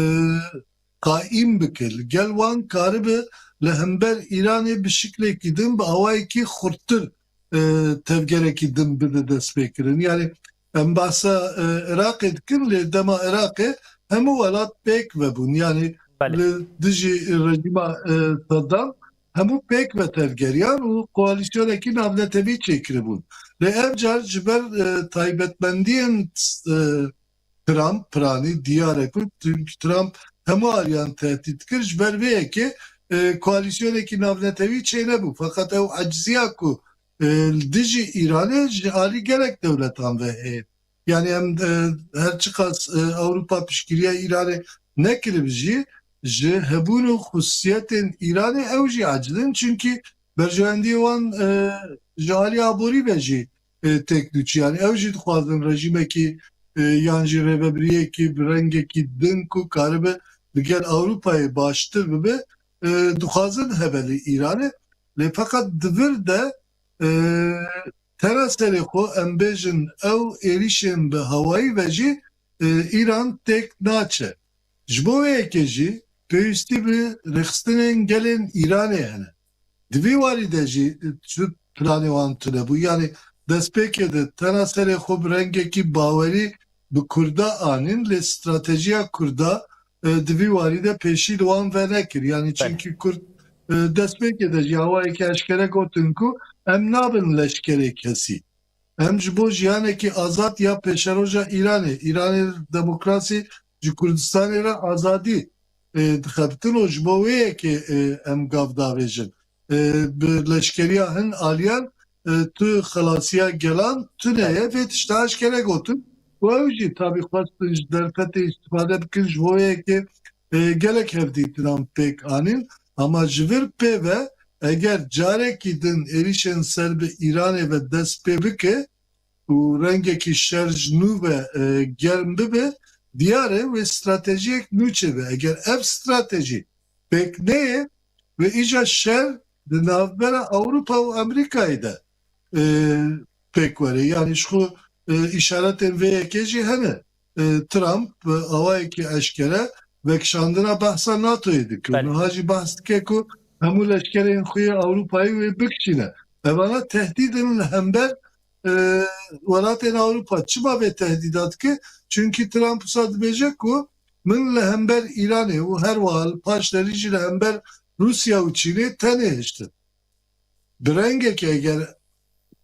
qaîm bike. Li gel wan karibe li hember Îranê bi şiklekî din, bi awayekî xurttir, e, tevgerekî din bide destpêkirin. Yani em behsa, e, Iraqê dikin, lê dema Iraqê hemû welat pêk ve bûn. Yani Belê. li dijî rejîma, e, Saddam hemû pêk ve tevgeriyan û koalîsyonekî navnetewî çêkiribûn. Lê ev car ji ber, e, taybetmendiyên, e, Trump, piranî diyar e ku, çünkü Trump hemû aliyan tehdît kir, ji ber vê yekê, e, koalîsyonekî navnetewî çênebû. Feqet ew eciziya ku, e, li dijî Îranê ji alî gelek dewletan ve heye. Yani em, e, her çiqas, e, Ewropa piştgiriya Îranê nekiribi jî, ji hebûn û xusûsiyetên Îranê ew jî eciz in. Çünkü berjewendiyê wan, e, ji alî aborî ve jî, e, têk diçû. Yani ew jî dixwazin rejîmekî, e, yan jî rêvebiriyekî bi rengekî din ku karibe li gel Ewropayê baştir bibe, e, dixwazin hebe li Îranê. Lê feqet di vir de, e, tera serê xwe em bêjin ew êrîşên bi hewayî ve jî, e, Îran têk naçe. Ji bo wê yekê jî pêwîstî bi rêxistinên gelên Îranê hene. Di vî warî de jî, e, tu planê wan tune bû. Yani destpêkê de tena serê xwe bi rengekî bawerî bi Kurda anîn, lê stratejiya Kurda, e, di vî warî de pêşî li wan venekir. Yani Belê. Çünkü Kurd, e, destpêkê de jî awayekî eşkere gotin ku em nabin leşkerê kesî. Em ji bo jiyanekî azad ya pêşeroja Îranê, Îranê demokrasî ji Kurdistanê re azadî, e, dixebitin û ji bo wê yekê, e, em gav davêjin. E, bi leşkeriya hin aliyan, e, tu xelasiya gelan tune ye, vê tişta eşkere gotin. Û ew jî tabî xwestin ji derfetê îstifade bikin, ji bo wê yekê, e, gelek hevdîtinan pêk anîn. Ama ji vir pê ve eger carekî din êrîşên ser bi Îranê ve dest pê bike, û rengekî şer ji nû ve, e, germ bibe, diyar e wê stratejiyek nû çêbe. Eger ev stratejî pêk neyê, wê îca şer di navbera Ewropa û Amerîkayê de, e, pêk were. Yanî ji xwe, e, îşaretên vê yekê jî hene. E, Trump bi awayekî eşkere vekişandina behsa NATOyê dike. Belê. Niha jî behs dike ku hemû leşkerên xwe yê Ewropayî wê bikişîne. Evana tehdîd in li hember, e, welatên Ewropa. Çima vê tehdîda dike? Çunkî Trump wisa dibêje ku min li hember Îranê û her wiha li paşderî jî li hember Rûsya û Çînê tenê hiştin. Bi rengekê eger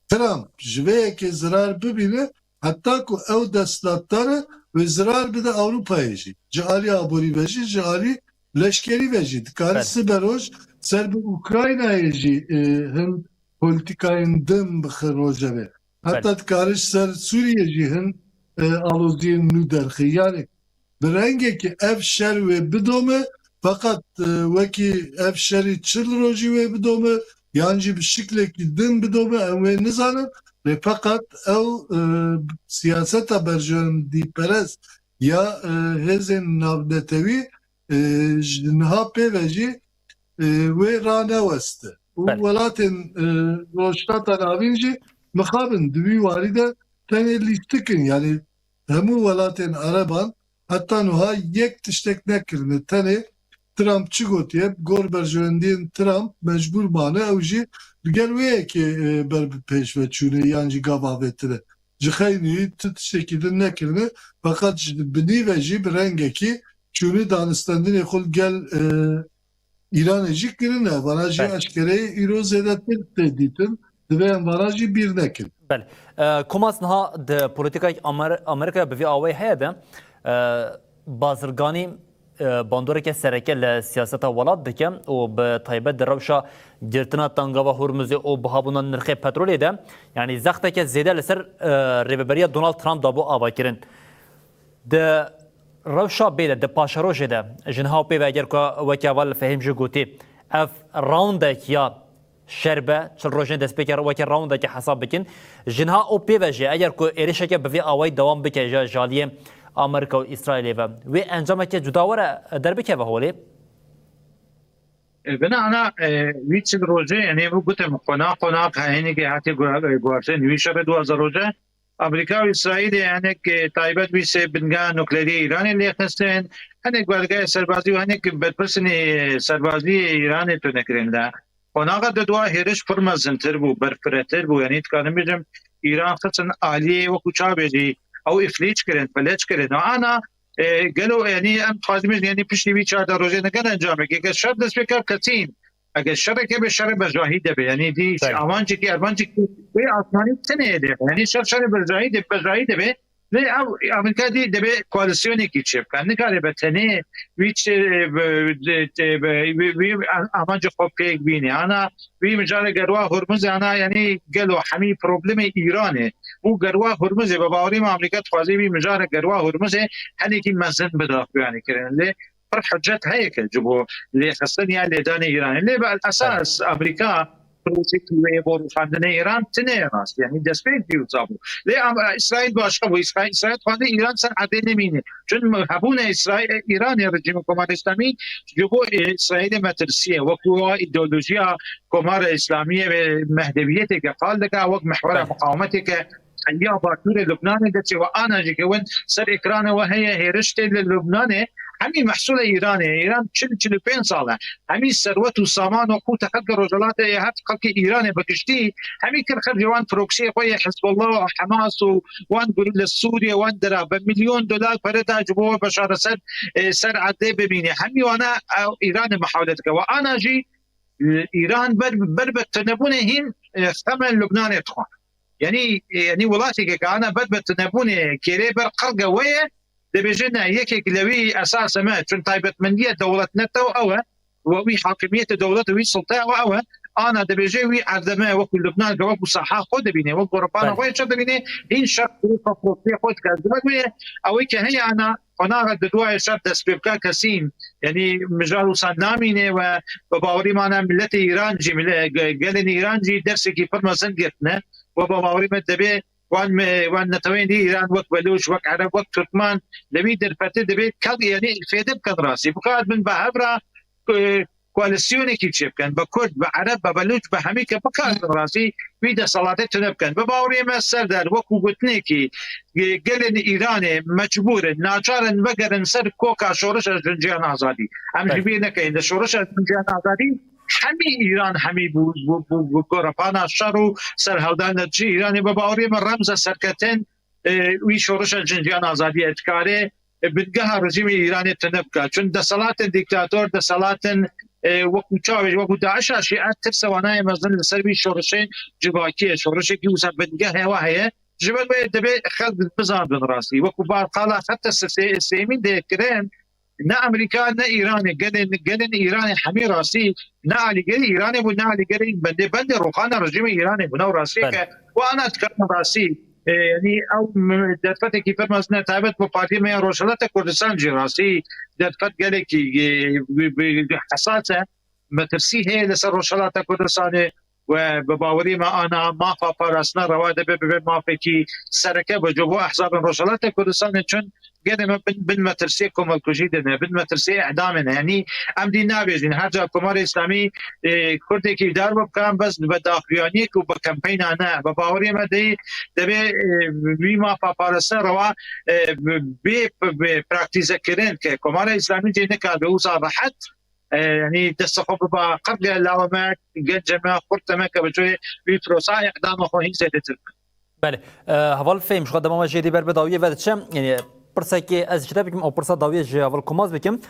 Trump ji vê yekê zirar bibîne, heta ku ew desthilatdar e, wê zirar bide Ewropayê jî. Ji alî aborî ve jî, ji alî leşkerî ve jî. Dikare Belê. sibe roj ser bi Ukraynayê jî, e, hin polîtîkayên din bixe rojevê. Heta Belê. dikare ji ser Sûriyê jî hin, e, aloziyên nû derxe. Yanî bi rengekî ev şer wê bidome, feqet, e, wekî ev şerî çil rojî wê bidome, yan jî bi şiklekî din bidome, em wê nizanin. Lê feqet ew, e, siyaseta berjewendîperest ya, e, hêzên navnetewî, e, ji niha pê ve jî, e, wê raneweste. Û Belê. welatên, e, Rojhilata Navîn jî mixabin di wî warî de tenê lîstik in. Yanî hemû welatên Ereban heta niha yek tiştek nekirine. Tenê Trump çi gotiye, gor berjewendiyên Trump mecbûr mane, ew jî li gel wê yekê, e, ber bi pêş ve çûne yan jî gav avêtine. Ji xeynî tu tiştekî din nekirine, feqet ji binî ve jî bi rengekî çûne danistendinê xwe li gel, e, Îranê jî kirine. Vana jî Belê. eşkereyê îro zêdetir tê dîtin. Divê em vana jî bîr nekin. Belê. E, Komas niha di polîtîkayek Amer-, Amerîkaya bi vî awayî heye de, e, bazirganî, e, bandoreke sereke li siyaseta welat dike û bi taybet di rewşa girtina Tengava Hormuzê û bihabûna nirxê petrolê de, yanî zexteke zêde li ser, e, rêveberiya Donald Trump dabû avakirin. Di rewşa bê de, di paşerojê de, ji niha û pê ve eger ku weke heval Fehîm jî gotî, ev roundek ya şer be, çil rojên destpêkê weke roundekê hesab bikin. Ji niha û pê ve jî eger ku êrişeke bi vî awayî dewam bike ji, ji aliyê Amerîka û Îsraîlê ve, wê encameke cuda were derbikeve holê? E, bina ana, e, wî çil rojê, yanî ev gotim, qonax qonax, hinekê hatiye gu-, e, guhartin, wî şerê duwazdeh roje, Amerîka û Îsraîlê hinek, e, taybet wî sê bingeha nuklerî Îranê lêxistin, hinek belgeyê serbazî û hinek berpirsên, e, serbazî yê Îranê tune kirin de. Qonaxa di dua hêriş pir mezintir bû, berfiretir bû. Yanî dikarim bêjim, Îran xistin aliyê wekû çavê jî ew îflîc kirin, felec kirin. Û ana, e, gelo, yanî em dixwazin bêjin, yanî piştî vî çardeh rojê ne gel encamekê, ke şer dest pê kir kesîn. Eger şereke be, şerê berjahî de be. Yanî dî Belê. avancekî, ervancekî wê asmanî tine de. Yanî şer, şerê berjahî de, berjahî de be. Lê ev Amerîka dî debe koalîsyonekî çêbike. Nikare be tenê wî çi, be, de, de, be, wî, wî amancê xwe pêk bîne. Ana wî mijara gerwa Hormuzê ana, yanî gelo hemî problemê Îranê. Û gerwa Hormuzê, be bawerî me Amerîka dixwaze wî mijara gerwa Hormuzê henekî mezin bida xuyanî kirin. Lê pir hicet heye ke ji bo lêxistin ya lêdanê Îranê. Lê bi esas Amerîka projeyekî wê bo rûxandinê Îran tine ye rast. Yanî destpêk jî wisa bû. Lê am-, Îsraîl başqa bû. Îsraîl, Îsraîl dixwaze Îran ser erdê nemîne. Çun hebûna Îsraîl, Îranê rejîma Komara Îslamî ji bo, e, Îsraîlê metirsî ye. Wekî wa îdeolojiya Komara Îslamî ye ve mehdeviyetê ke qal dike, wek mihwera Belê. miqawemetê ke hemiya başûrê Lubnanê de çêwe ana jî kewin ser ekranê we heye, hêriş tê li Lubnanê, hemî mehsûlê Îranê ye. Îran çil, çil û pênc sal e. Hemî serwet û saman û qût e xelkê Rojhilatê ye, her xelkê Îranê bi giştî, hemî kir xercê wan proksiyê xwe yê Hizbullah û Hamas û wan gurû li Sûriyê, wan dira bi milyon dolar pere da ji bo we beşare ser, e, ser erdê bimîne. Hemî wana, e, Îranê mihawle dike. We ana jî, e, Îran ber, ber bi tunebûnê hîn, e, xeme Lubnanê dixwe. Yanî, yanî welateke ke ana ber bi tunebûnê kêrê ber qirge we ye, dibêje ne, yekek li wî esas e me, çun taybetmendiya dewlet ne tew ew e, we wî hakimiyetê dewlet û wî sultaya we ew e, ana dibêje wî erdeme wekû Lubnan ke wekû saha xwe dibîne, wekû ripana Belê. xwe yê çi dibîne, hîn şer û xwe proksiyê xwe dike. Ji ber wê ye, ew ê ke heye ana, qonaxa di duayê şer dest pê bike kesîn, yanî mijal wisa namîne we bi bawerî me ana miletê Îran jî, mile-, ge-, gelên Îran jî dersekî pir mezin girtine we bi bawerî me dibê wan me-, wan netewên dî Îran wek Belûç, wek Ereb, wek Turkman li wî derfetê divê kel, yanî fêde bikin rastî. Bikarin bin bi hev re, e, koalîsyonekî çêbikin. Bi Kurd, bi Ereb, bi Belûç, bi hemî ke bikarin rastî wî deselatê tune bikin. Bi baweriyê me Serdar, wekû gotinekî, e, gelên Îranê mecbûr in, naçar in vegerin ser koka şoreşa Jinciyan Azadî. Em ji Belê. bîr nekin, li şoreşa Jinciyan Azadî hemî Îran hemî bû, bû, bû, bû gorepana şer û serhewdan li dijî Îranê. Bi baweriyê me remza serketin, e, wî şoreşa Jinciyan Azadiyê dikare, e, bingeha rejîmê Îranê tune bike. Çun deselatên dîktator, deselatên, e, wekû çavê, wekû DAIŞa Şîe tirse wanayê mezin li ser wî şoreşê civakî ye. Şoreşekî wisa bingehê wa heye. Ji ber wê divê xelk bizanbin rastî. Wekû barqala xeta sê-, sêmîn dê kirin, ne Amerîka, ne Îranê, gelên, gelên Îranê hemî rastî ne alîgerî Îranê bû, ne alîgerî bendê, bendê rûxana rejîmê Îranê bû. Ew rastiyeke Belê. wana dikarin rastî, e, yanî ew m-, derfetekî pir mezin e, taybet bo partiyê me ya Rojhilata Kurdistan jî rastî derfet gelekî, e, bi, bi, bi hesas e. Metirsî heye li ser Rojhilata Kurdistanê we bi bawerî me ana mafa parastina rewa dibe bibe mafekî sereke bo, bo ehzabên Rojhilata Kurdistanê, çun gelê me bin, bin metirsiyê komelkujî de ne, bin metirsiyê îdamê ne. Yanî em dî nabêjin her ca Komarê Îslamî, e, Kurdekî dar bibe, bes bi daxuyaniyek û bi kampeyna ne. Bi baweriyê me dê, divê, e, wî mafa parastina rewa, e, bê, bê praktîzekirin ke Komara Îslamî jê nikaribe wisa rehet, e, yanî destê xwe biba qirke lawê me, gencê me, xurtê me ke bi cihê wî firosa îdama xwe hîn zêdetir bikin. Belê. E, heval Fehîm, ji xwe dema me jê dî ber bi dawiyê ve diçe. Yanî pirsekê ez ji te bikim, ew pirsa dawiyê ji heval Komaz bikim.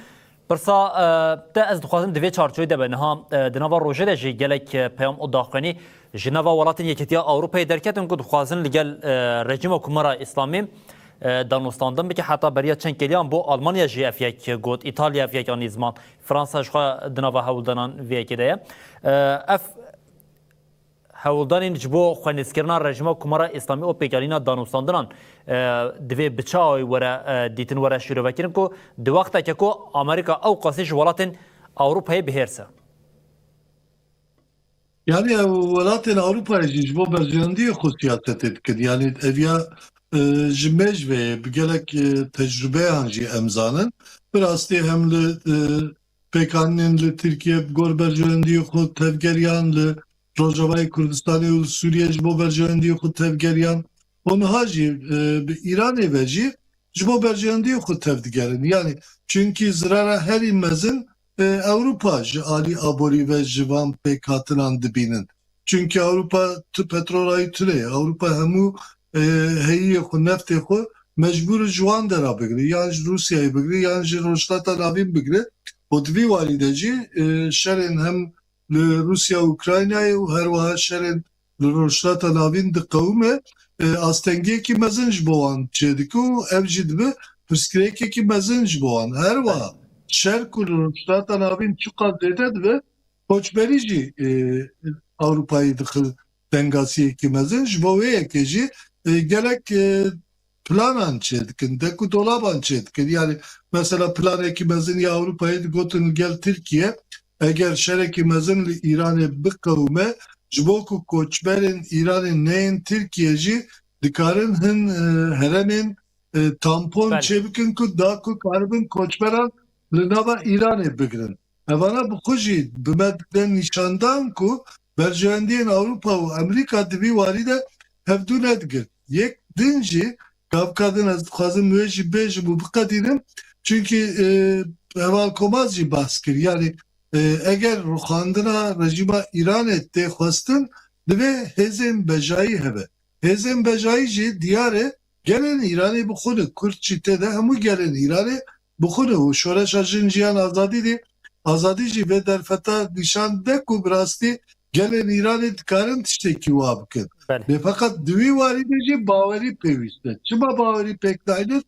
Pirsa, e, te ez dixwazim di vê çarçovê de be. Niha, e, di nava rojê de jî gelek, e, peyam û daxuyanî ji nava welatên Yekîtiya Ewropayê derketin ku dixwazin li gel, e, rejîma Komara Îslamî, e, danûstandin bike. Heta beriya çend kêliyan bo Almanya jî ev yek got, Îtalya ev yek anî ziman, Fransa jixwe di nava hewldanan vê yekê de ye. E, ev hewldanên ji bo xwenîskirina rejîma Komara Îslamî û pêkanîna danûstandinan, e, divê bi çi awayî were, e, dîtin, were şîrovekirin ku di wexteke ku Amerîka ew qasî ji welatên Ewropayê bi hêrs e? Yani ew welatên Ewropayê jî ji bo berjewendiyê xwe siyasetê dikin. Yani ev ya, e, ji mêj ve ye, bi gelek, e, tecrûbeyan jî em zanin. Bi rastî hem li, e, pêkanînên li Tirkiye bi gor berjewendiyê xwe tevgeriyan, li Rojavayê Kurdistanê û li Sûriye ji bo berjewendiyê xwe tevgeriyan. Û niha jî, e, bi Îranê ve jî ji bo berjewendiyê xwe tevdigerin. Yani, çunkî zirara herî mezin, e, Ewropa ji alî aborî ve ji van pêkhatinan dibînin. Çunkî Ewropa tu petrola wî tune ye. Ewropa hemû, e, heyiyê xwe, neftê xwe mecbûr ji wan dera bigire. Yan ji Rûsyayê bigire, yan ji Rojhilata Navîn bigire. Û di vî warî de jî, e, şerên hem li Rûsya û Ukraynayê û her wiha şerên li Rojhilata Navîn diqewime, e, astengiyekî mezin ji bo wan çêdike û ev jî dibe pirsgirêkekî mezin ji bo wan. Her wiha şer ku li Rojhilata Navîn çiqas zêde dibe, koçberî jî, e, Ewropayê dixe tengasiyekî mezin. Ji bo wê yekê jî, e, gelek, e, planan çêdikin, dek û dolaban çêdikin. Yani mesela planekî mezin ya Ewropayê digotin li gel Tirkiye, eger şerekî mezin li Îranê biqewime, ji bo ku koçberên Îranê neyên Tirkiye jî dikarin hin, e, heremên, e, tampon Belê. çêbikin ku da ku karibin koçberan li nava Îranê bigirin. Evana bi xwe jî bi me dide nîşandan ku berjewendiyên Ewropa û Amerîka di vî warî de hevdû nedigirt. Yek din jî, gavka din ez dixwazim wê jî bêjim û biqedînim. Çunkî, e, heval Komaz jî behs kir. Yani, e, eger rûxandina rejîma Îranê tê xwestin, divê hêzên bejayî hebe. Hêzên bejayî jî diyar e, gelên Îranê bi xwe ne. Kurd jî tê de, hemû gelên Îranê bi xwe ne. Û Şoreşa Jin Jiyan Azadî dî, Azadî jî vê derfeta nîşan de ku bi rastî gelên Îranê dikarin tiştekî wa bikin. Belê. Lê feqet di wî warî de jî bawerî pêwîst e. Çima bawerî pêk naynin?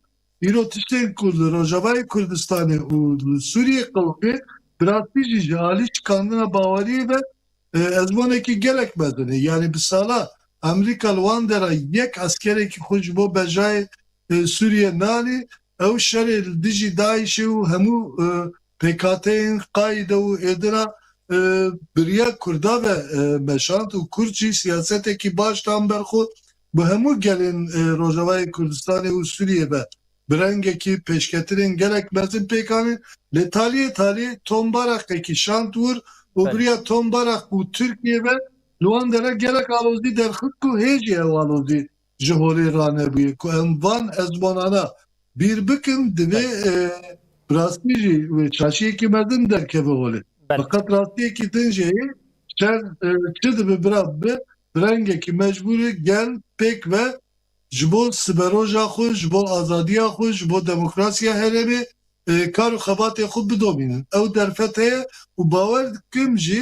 Îro tiştên ku li Rojavayê Kurdistanê û li Sûriyê qewimê, bi rastî jî ji alî şikandina baweriyê ve, e, ezmonekî gelek mezin e. Yani bi sala Amerîka li wan dera yek eskerekî xwe ji bo bejayê, e, Sûriye nanî, ew şerê li dijî DAIŞê û hemû, e, pêkhateyên Qaîde û êdina, e, bi riya Kurda ve, e, meşand û Kurd jî siyasetekî baş dan ber xwe, bi hemû gelên, e, Rojavayê Kurdistanê û Sûriyê ve bi rengekî pêşketinên gelek mezin pêk anîn. Lê taliyê talî tombaraqekî şand wir û Belê. biriya tombaraq bû Tirkiye ve li wan dere gelek alozî derxist ku hê jî ew alozî ji holê ranebûye. Ku em van ezmanana bîr bikin, divê, Belê. e, bi rastî jî wê şaşiyekî mezin derkeve holê. Belê. Bi qet rastiyekî din jî heye, şer, e, çi dibe bira bibe, bi rengekî mecbûrî gel pêk ve ji bo siberoja xwe, ji bo azadiya xwe, ji bo demokrasiya herêmê, e, kar û xebatê xwe bidomînin. Ew derfet heye û bawer dikim jî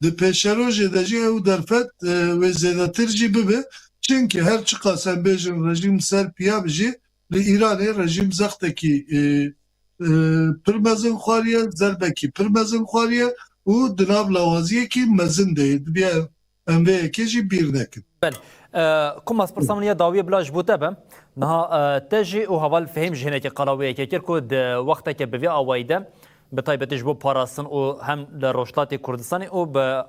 di pêşerojê de jî ew derfet, e, wê zêdetir jî bibe. Çimkî her çiqas em bêjin rejîm ser piya bi jî, li Îranê rejîm zextekî, e, e, pir mezin xwariye, zerbekî pir mezin xwariye û di nav lawaziyekî mezin de ye. Dibiya em vê yekê jî bîr nekin. Belê. E, Kumas, pirsa min ya dawiyê bila ji bo te be. Niha, e, te jî û heval Fehîm jî hinekî qala wê yekê kir ku di wexteke bi vê awayî de, bi taybetî ji bo parastin û hem li Rojhilatê Kurdistanê û bi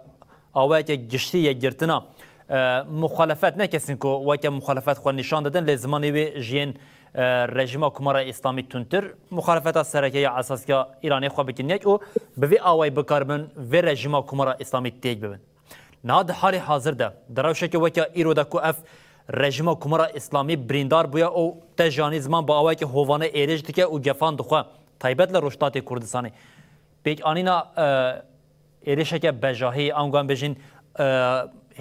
awayeke giştî yekgirtina, e, muxalefet, ne kesên ku weke muxalefet xwe nîşan didin, lê zimanê wê ji yên, e, rejîma Komara Îslamî tundtir, muxalefeta sereke ya esasî ya Îranê xwe bikin yek û bi vê awayî bikaribin vê rejîma Komara Îslamî têk bibin. Niha di halê hazir de, di rewşeke weke îro de ku ev rejîma Komara Îslamî birîndar bûye û te jî anî ziman bi awayeke hovane êrîş dike û gefan dixwe, taybet li Rojhilatê Kurdistanê. Pêkanîna, e, êrişeke bejahî, ango em bêjin, e,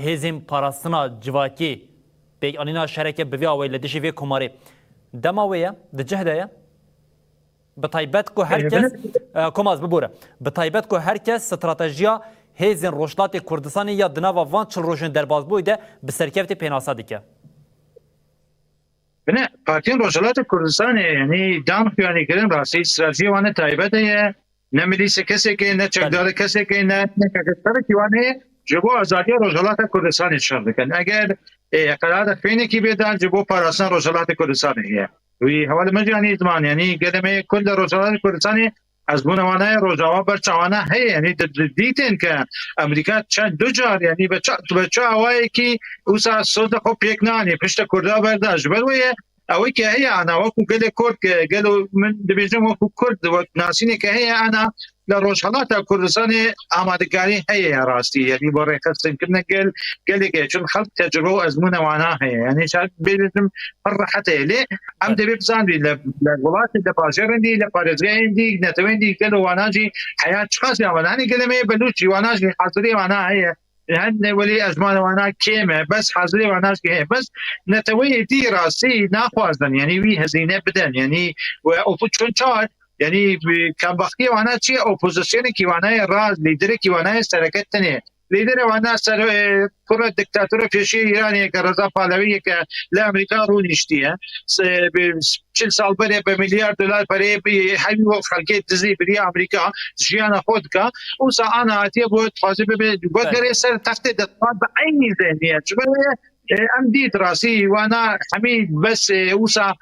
hêzên parastina civakî, pêkanîna şereke bi vî awayî li dijî vê komarê dema wê ye, di cih de ye? Bi taybet ku her Ee, kes, ben- e, Komaz, bibore. Bi taybet ku her kes stratejiya hêzên Rojhilatê Kurdistanê ya di nava van çil rojên derbazbûyî de bi serkevtî pênase dike. Bine, Partiyên Rojhilatê Kurdistanê, yanî dan xuyanî kirin, rastî stratejiya wan ne taybet heye, ne milîse kesekê, ne çekdarê kesekê, ne, ne kesekî wan heye, ji bo azadiya Rojhilata Kurdistanê şer dikin. Eger, e, qerara xênekî bê dan, ji bo parastina Rojhilatê Kurdistanê heye. Wî hevalê min jî anî ziman, yanî gelê me yê Kurd li Rojhilatê Kurdistanê ezmûna wana ye, Rojava ber çawana heye, yanî di, di, dîtin ke Amerîka çend du car, yanî bi çi, bi çi awayekî wisa soza xwe pêk nanî, pişta Kurda berda. Ji ber wê ye, ew ê ke heye ana, wekû gelê Kurd ke, gelo min dibêjim wekû Kurd, wek nasînê ke heye ana, li Rojhilata Kurdistanê amadekarî heye ya rastî, yanî bo rêxistin kirine gel, gelek heye. Çun xelk tecrube û ezmûna wana heye. Yanî şaş bêjim pir rehet heye. Lê em Evet. dibê bizanî li, li welatê, li bajarên dî, li parêzgehên dî, netewên dî, gelo wana jî heya çiqas ya wana. Hanî gelê me yê Belûç jî wana jî hazirê wana heye. Hene welî ezmana wana kêm e, bes hazirê wana jî heye. Bes neteweyê dî rastî naxwazin, yanî wî hezîne bidin. Yanî we opu çun çar, yanî bi kembaxtiyê wana çi ye? Opozîsyonekî wana ye rast, lîderekî wana ye sereke tinê. Lîderê wana ser, e, kura diktatora pêşî Îranê ye ke Reza Pahlevî ye ke li Amerîka rûniştiye. Se-, bi çil sal berê bi milyar dolar pereyê bi hemî wek xelkê dizî biriya Amerîka jiyana xwe dike. Wisa ana hatiye bo dixwaze bibe, bo Evet. gerê ser textê desthilat bi eynî zehniyet. Ji ber wê, e, em dît rastî wana hemî bes, e, wisa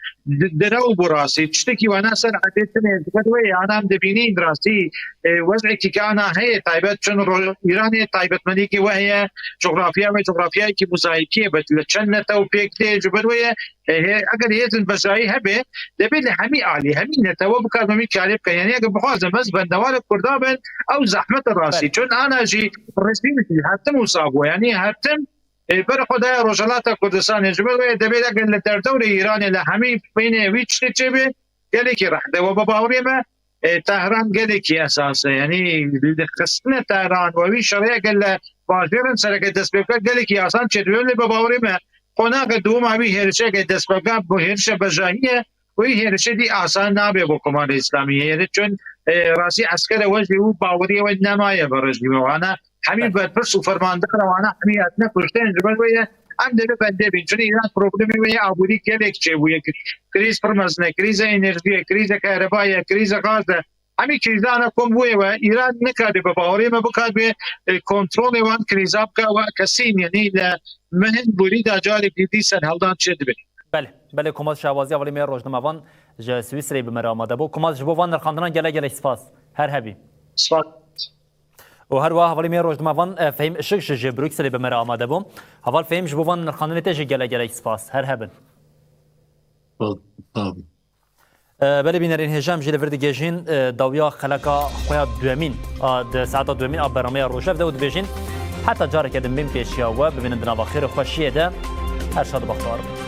di-, direw bû rastî. Tiştekî wana ser edê tine. Ji ber wê ana em dibînîn rastî, e, wez'ekî ke ana heye taybet çun ro-, Îranê taybetmendîkî we heye. Cografya we cografyayekî mozayîkî ye, bet li çend netew pêk tê. Ji ber wê ye, e, he, eger hêzin bejayî hebe, debê li hemî alî, hemî netewe bikarbin wî karê bikin. Yanî eger bixwazin bes bendewarê Kurda bin, ew zehmet e rastî. Belê. Çun ana jî rejîm jî her tim wisa bû. Yanî her tim, e, ber xwe daye Rojhilata Kurdistanê. Ji ber wê debê eger li derdorê Îranê li hemî bînê wî tiştê çêbe, gelekî rehde. We bi bawerê me, e, Tehran gelekî esas e. Yanî li xistine Tehran we wî şerê eger li bajêrin sereke dest pê bike, gelekî asan çêdibe. Lê bi bawerê me, qonaxa dûma wî hêrişeke dest pê bike, bu hêrişe bejahî ye. Wî hêrişe dî asan nabe bo Komara Îslamî. Yanî çun, e, rastî eskere we jî û baweriyê we nemaye bi rejîmê wana. Hemî Evet. berpirs û fermandara wana hemî hatine kuştin. Ji ber wê ye, em dê bibende bîn. Çunî Îran problemê wê ye aborî gelek çêbûye. Krîz pir mezin e. Krîza enerjiyê, krîza kerebayê, krîza gaz e. Hemî krîzana kom bûye we, Îran nikare bi bawerê me bikare, e, kontrolê wan krîza bike we kesîn, yanî li mehên borî de carê dî dî serheldan çêdibe. Belê, belê, Komaz Şahbazî, hevalê me rojnamevan ji Swîsreyê bi me re amade bû. Komaz, ji bo van nirxandinan gelek gelek spas. Her hebî. Spas. û her wiha hevalê me Rojnamevan, e, Fehîm Işik ji, ji Brukselê bi me re amade bû. Heval Fehîm, ji bo van nirxandinê te jî gelek gelek spas. Her hebin. Sağ ol. E, belê bînerên hêja, em jî li vir digihêjin, e, dawiya xeleka xwe ya duemîn, a, di saeta duemîn a bernameya Rojev de û dibêjin, heta careke din bên pêşiya we, bimînin di nava xêr û xweşiyê de. Her şad û bextewar bin.